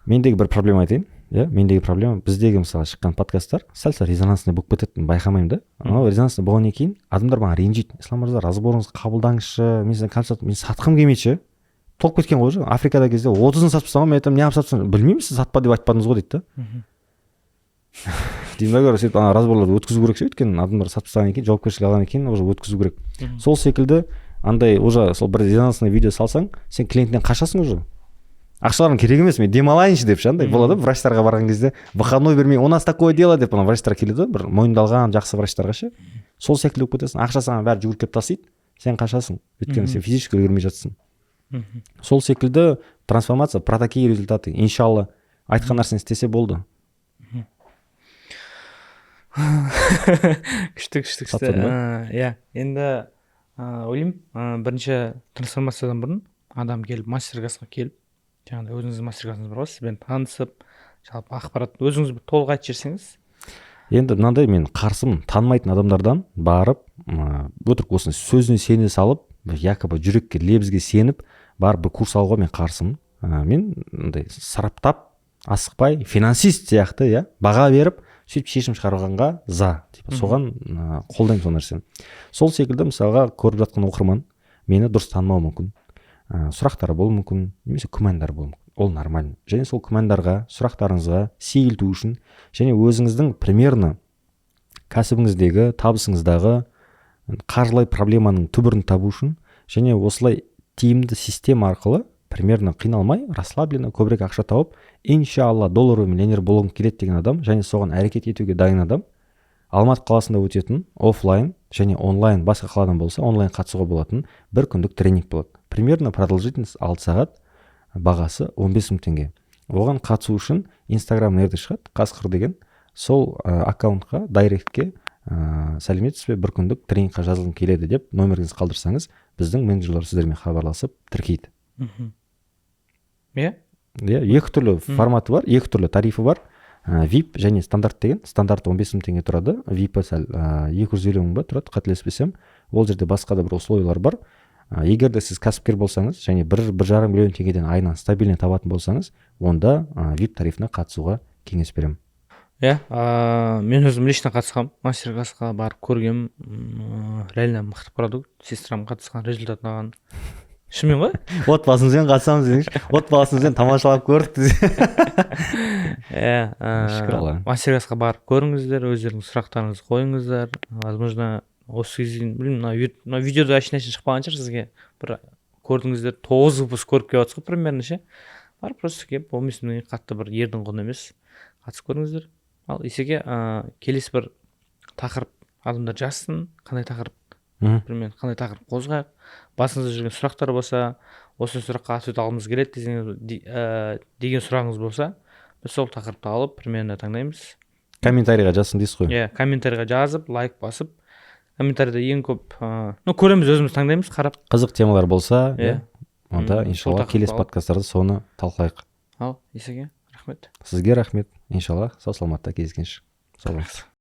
B: Мендегі бір проблема айтайын, иә. Мендегі проблема: біздегі, мысалы, шыққан подкасттар сәл сәл резонансный болып кетеді, мен байқамаймын да. Анау резонансный болғаннан кейін адамдар маған ренжиді: «Ислам мырза, разборыңызды қабылдаңызшы, мен сізден консультация». Мен сатқым келмейді ше, толып кеткен ғой уже. Африкада кезде 30-ын сатып тастаған. Мен айтамын: «Неғып сатып? Білмеймін, сіз сатпа деп айтпадыңыз ғой», — дейді да. Деймін да, короче, сөйтіп ана разборларды өткізу керек ше, өйткені адамдар сатып тастағаннан кейін, жауапкершілік алғаннан кейін уже өткізу керек. Сол секілді андай уже сол бір резонансный видео салсаң, сен клиенттен қашасың уже, ақшаларың керек емес, мен демалайыншы деп ше. Андай болады ғой, врачтарға барған кезде выходной бермей, «у нас такое дело» деп, ана врачтар келеді ғой, бір мойындалған жақсы врачтарға ше. Сол секілді болып кетесің. Ақша саған бәрі жүгіріп келіп тастайды, сен қашасың, өйткені сен физически үлгермей жатсың. Сол секілді трансформация про такие результаты, иншалла. Айтқан нәрсені істесе болды.
A: Күшті, күшті, күшті.
B: Саттың ба?
A: Иә, енді ойлаймын, бірінші трансформациядан бұрын адам келіп, мастер классқа келіп, жаңағыдай өзіңіздің мастер классыңыз бар ғой, сізбен танысып, Жалпы ақпарат өзіңіз бір толық айтып жіберсеңіз.
B: Енді мынандай, мен қарсымын танымайтын адамдардан барып, өтірік осыны сөзіне сене салып, якобы жүрекке, лебізге сеніп барып бір курс алуға мен қарсымын. Мен мындай сараптап, асықпай, финансист сияқты, иә, баға беріп, сөйтіп шешім шығарғанға за, типа, соған қолдаймын сол нәрсені. Сол секілді, мысалға, көріп жатқан оқырман мені дұрыс танымауы мүмкін, сұрақтары болуы мүмкін немесе күмәндары болуы мүмкін. Ол нормально. Және сол күмәндарға, сұрақтарыңызға сейілту үшін және өзіңіздің примерно кәсібіңіздегі, табысыңыздағы қаржылай проблеманың түбірін табу үшін және осылай тиімді система арқылы примерно қиналмай, расслабленно көбірек ақша тауып, иншалла, долларовый миллионер болғым келеді деген адам және соған әрекет етуге дайын адам Алматы қаласында өтетін офлайн және онлайн, басқа қаладан болса, онлайн қатысуға болатын бір күндік тренинг болады. Примерно продолжительность 6 сағат, бағасы 15 мың теңге. Оған қатысу үшін Инстаграм жерде шығады, Қасқыр деген сол аккаунтқа, директке «Сәлеметсіз бе, бір күндік тренингқа жазылғым келеді» деп номеріңізді қалдырсаңыз, біздің менеджерлер сіздермен хабарласып, тіркейді.
A: Иә.
B: Иә, екі түрлі форматы бар, екі түрлі тарифі бар: VIP және стандарт деген. Стандарт 15 мың теңге тұрады, VIP сәл 250 мың ба тұрады, қателеспесем. Ол жерде басқа да бір условиялар бар. Егер де сіз кәсіпкер болсаңыз және 1-1,5 миллион теңгеден айына стабильно табатын болсаңыз, онда VIP тарифіне қатысуға кеңес беремін.
A: Иә, мен өзім лично қатысқанмын, мастер классқа барып көргенмін. Реально мықты продукт. Сестрам қатысқан, результат ұнаған, шынымен ғой.
B: Отбасымызбен қатысамыз десеңізші, отбасымызбен тамашалап көрдік.
A: Иә.
B: Шүкір Аллаға.
A: Мастер классқа барып көріңіздер, өздеріңіздің сұрақтарыңызды қойыңыздар. Возможно, осы кезге дейін, білмеймін, мына видеода әшейін әшейін шықпаған шығар сізге. Бір көрдіңіздер, тоғыз выпуск көріп келіп жатсыз ғой примерно ше. Барып, просто келіп, 15 мың қатты бір ердің құны емес, қатысып көріңіздер. Ал Есеке, келесі бір тақырып адамдар жазсын, қандай тақырып, примерно қандай тақырып қозғайық? Басыңызда жүрген сұрақтар болса, осы сұраққа ответ алғымыз келеді десеңіз, деген сұрағыңыз болса, біз сол тақырыпты алып, примерно таңдаймыз.
B: Комментарийға жазсын дейсіз ғой.
A: Иә, комментарийға жазып, лайк басып, комментарийда ең көп, ну, көреміз, өзіміз таңдаймыз қарап.
B: Қызық темалар болса,
A: иә,
B: онда,
A: Сол
B: иншалла,
A: тақырыпты
B: келесі
A: алып.
B: подкасттарда соны талқылайық.
A: Ал, Есеке, рахмет.
B: Сізге рахмет. Иншалла, сау саламатта кездескенше, сау болыңыз.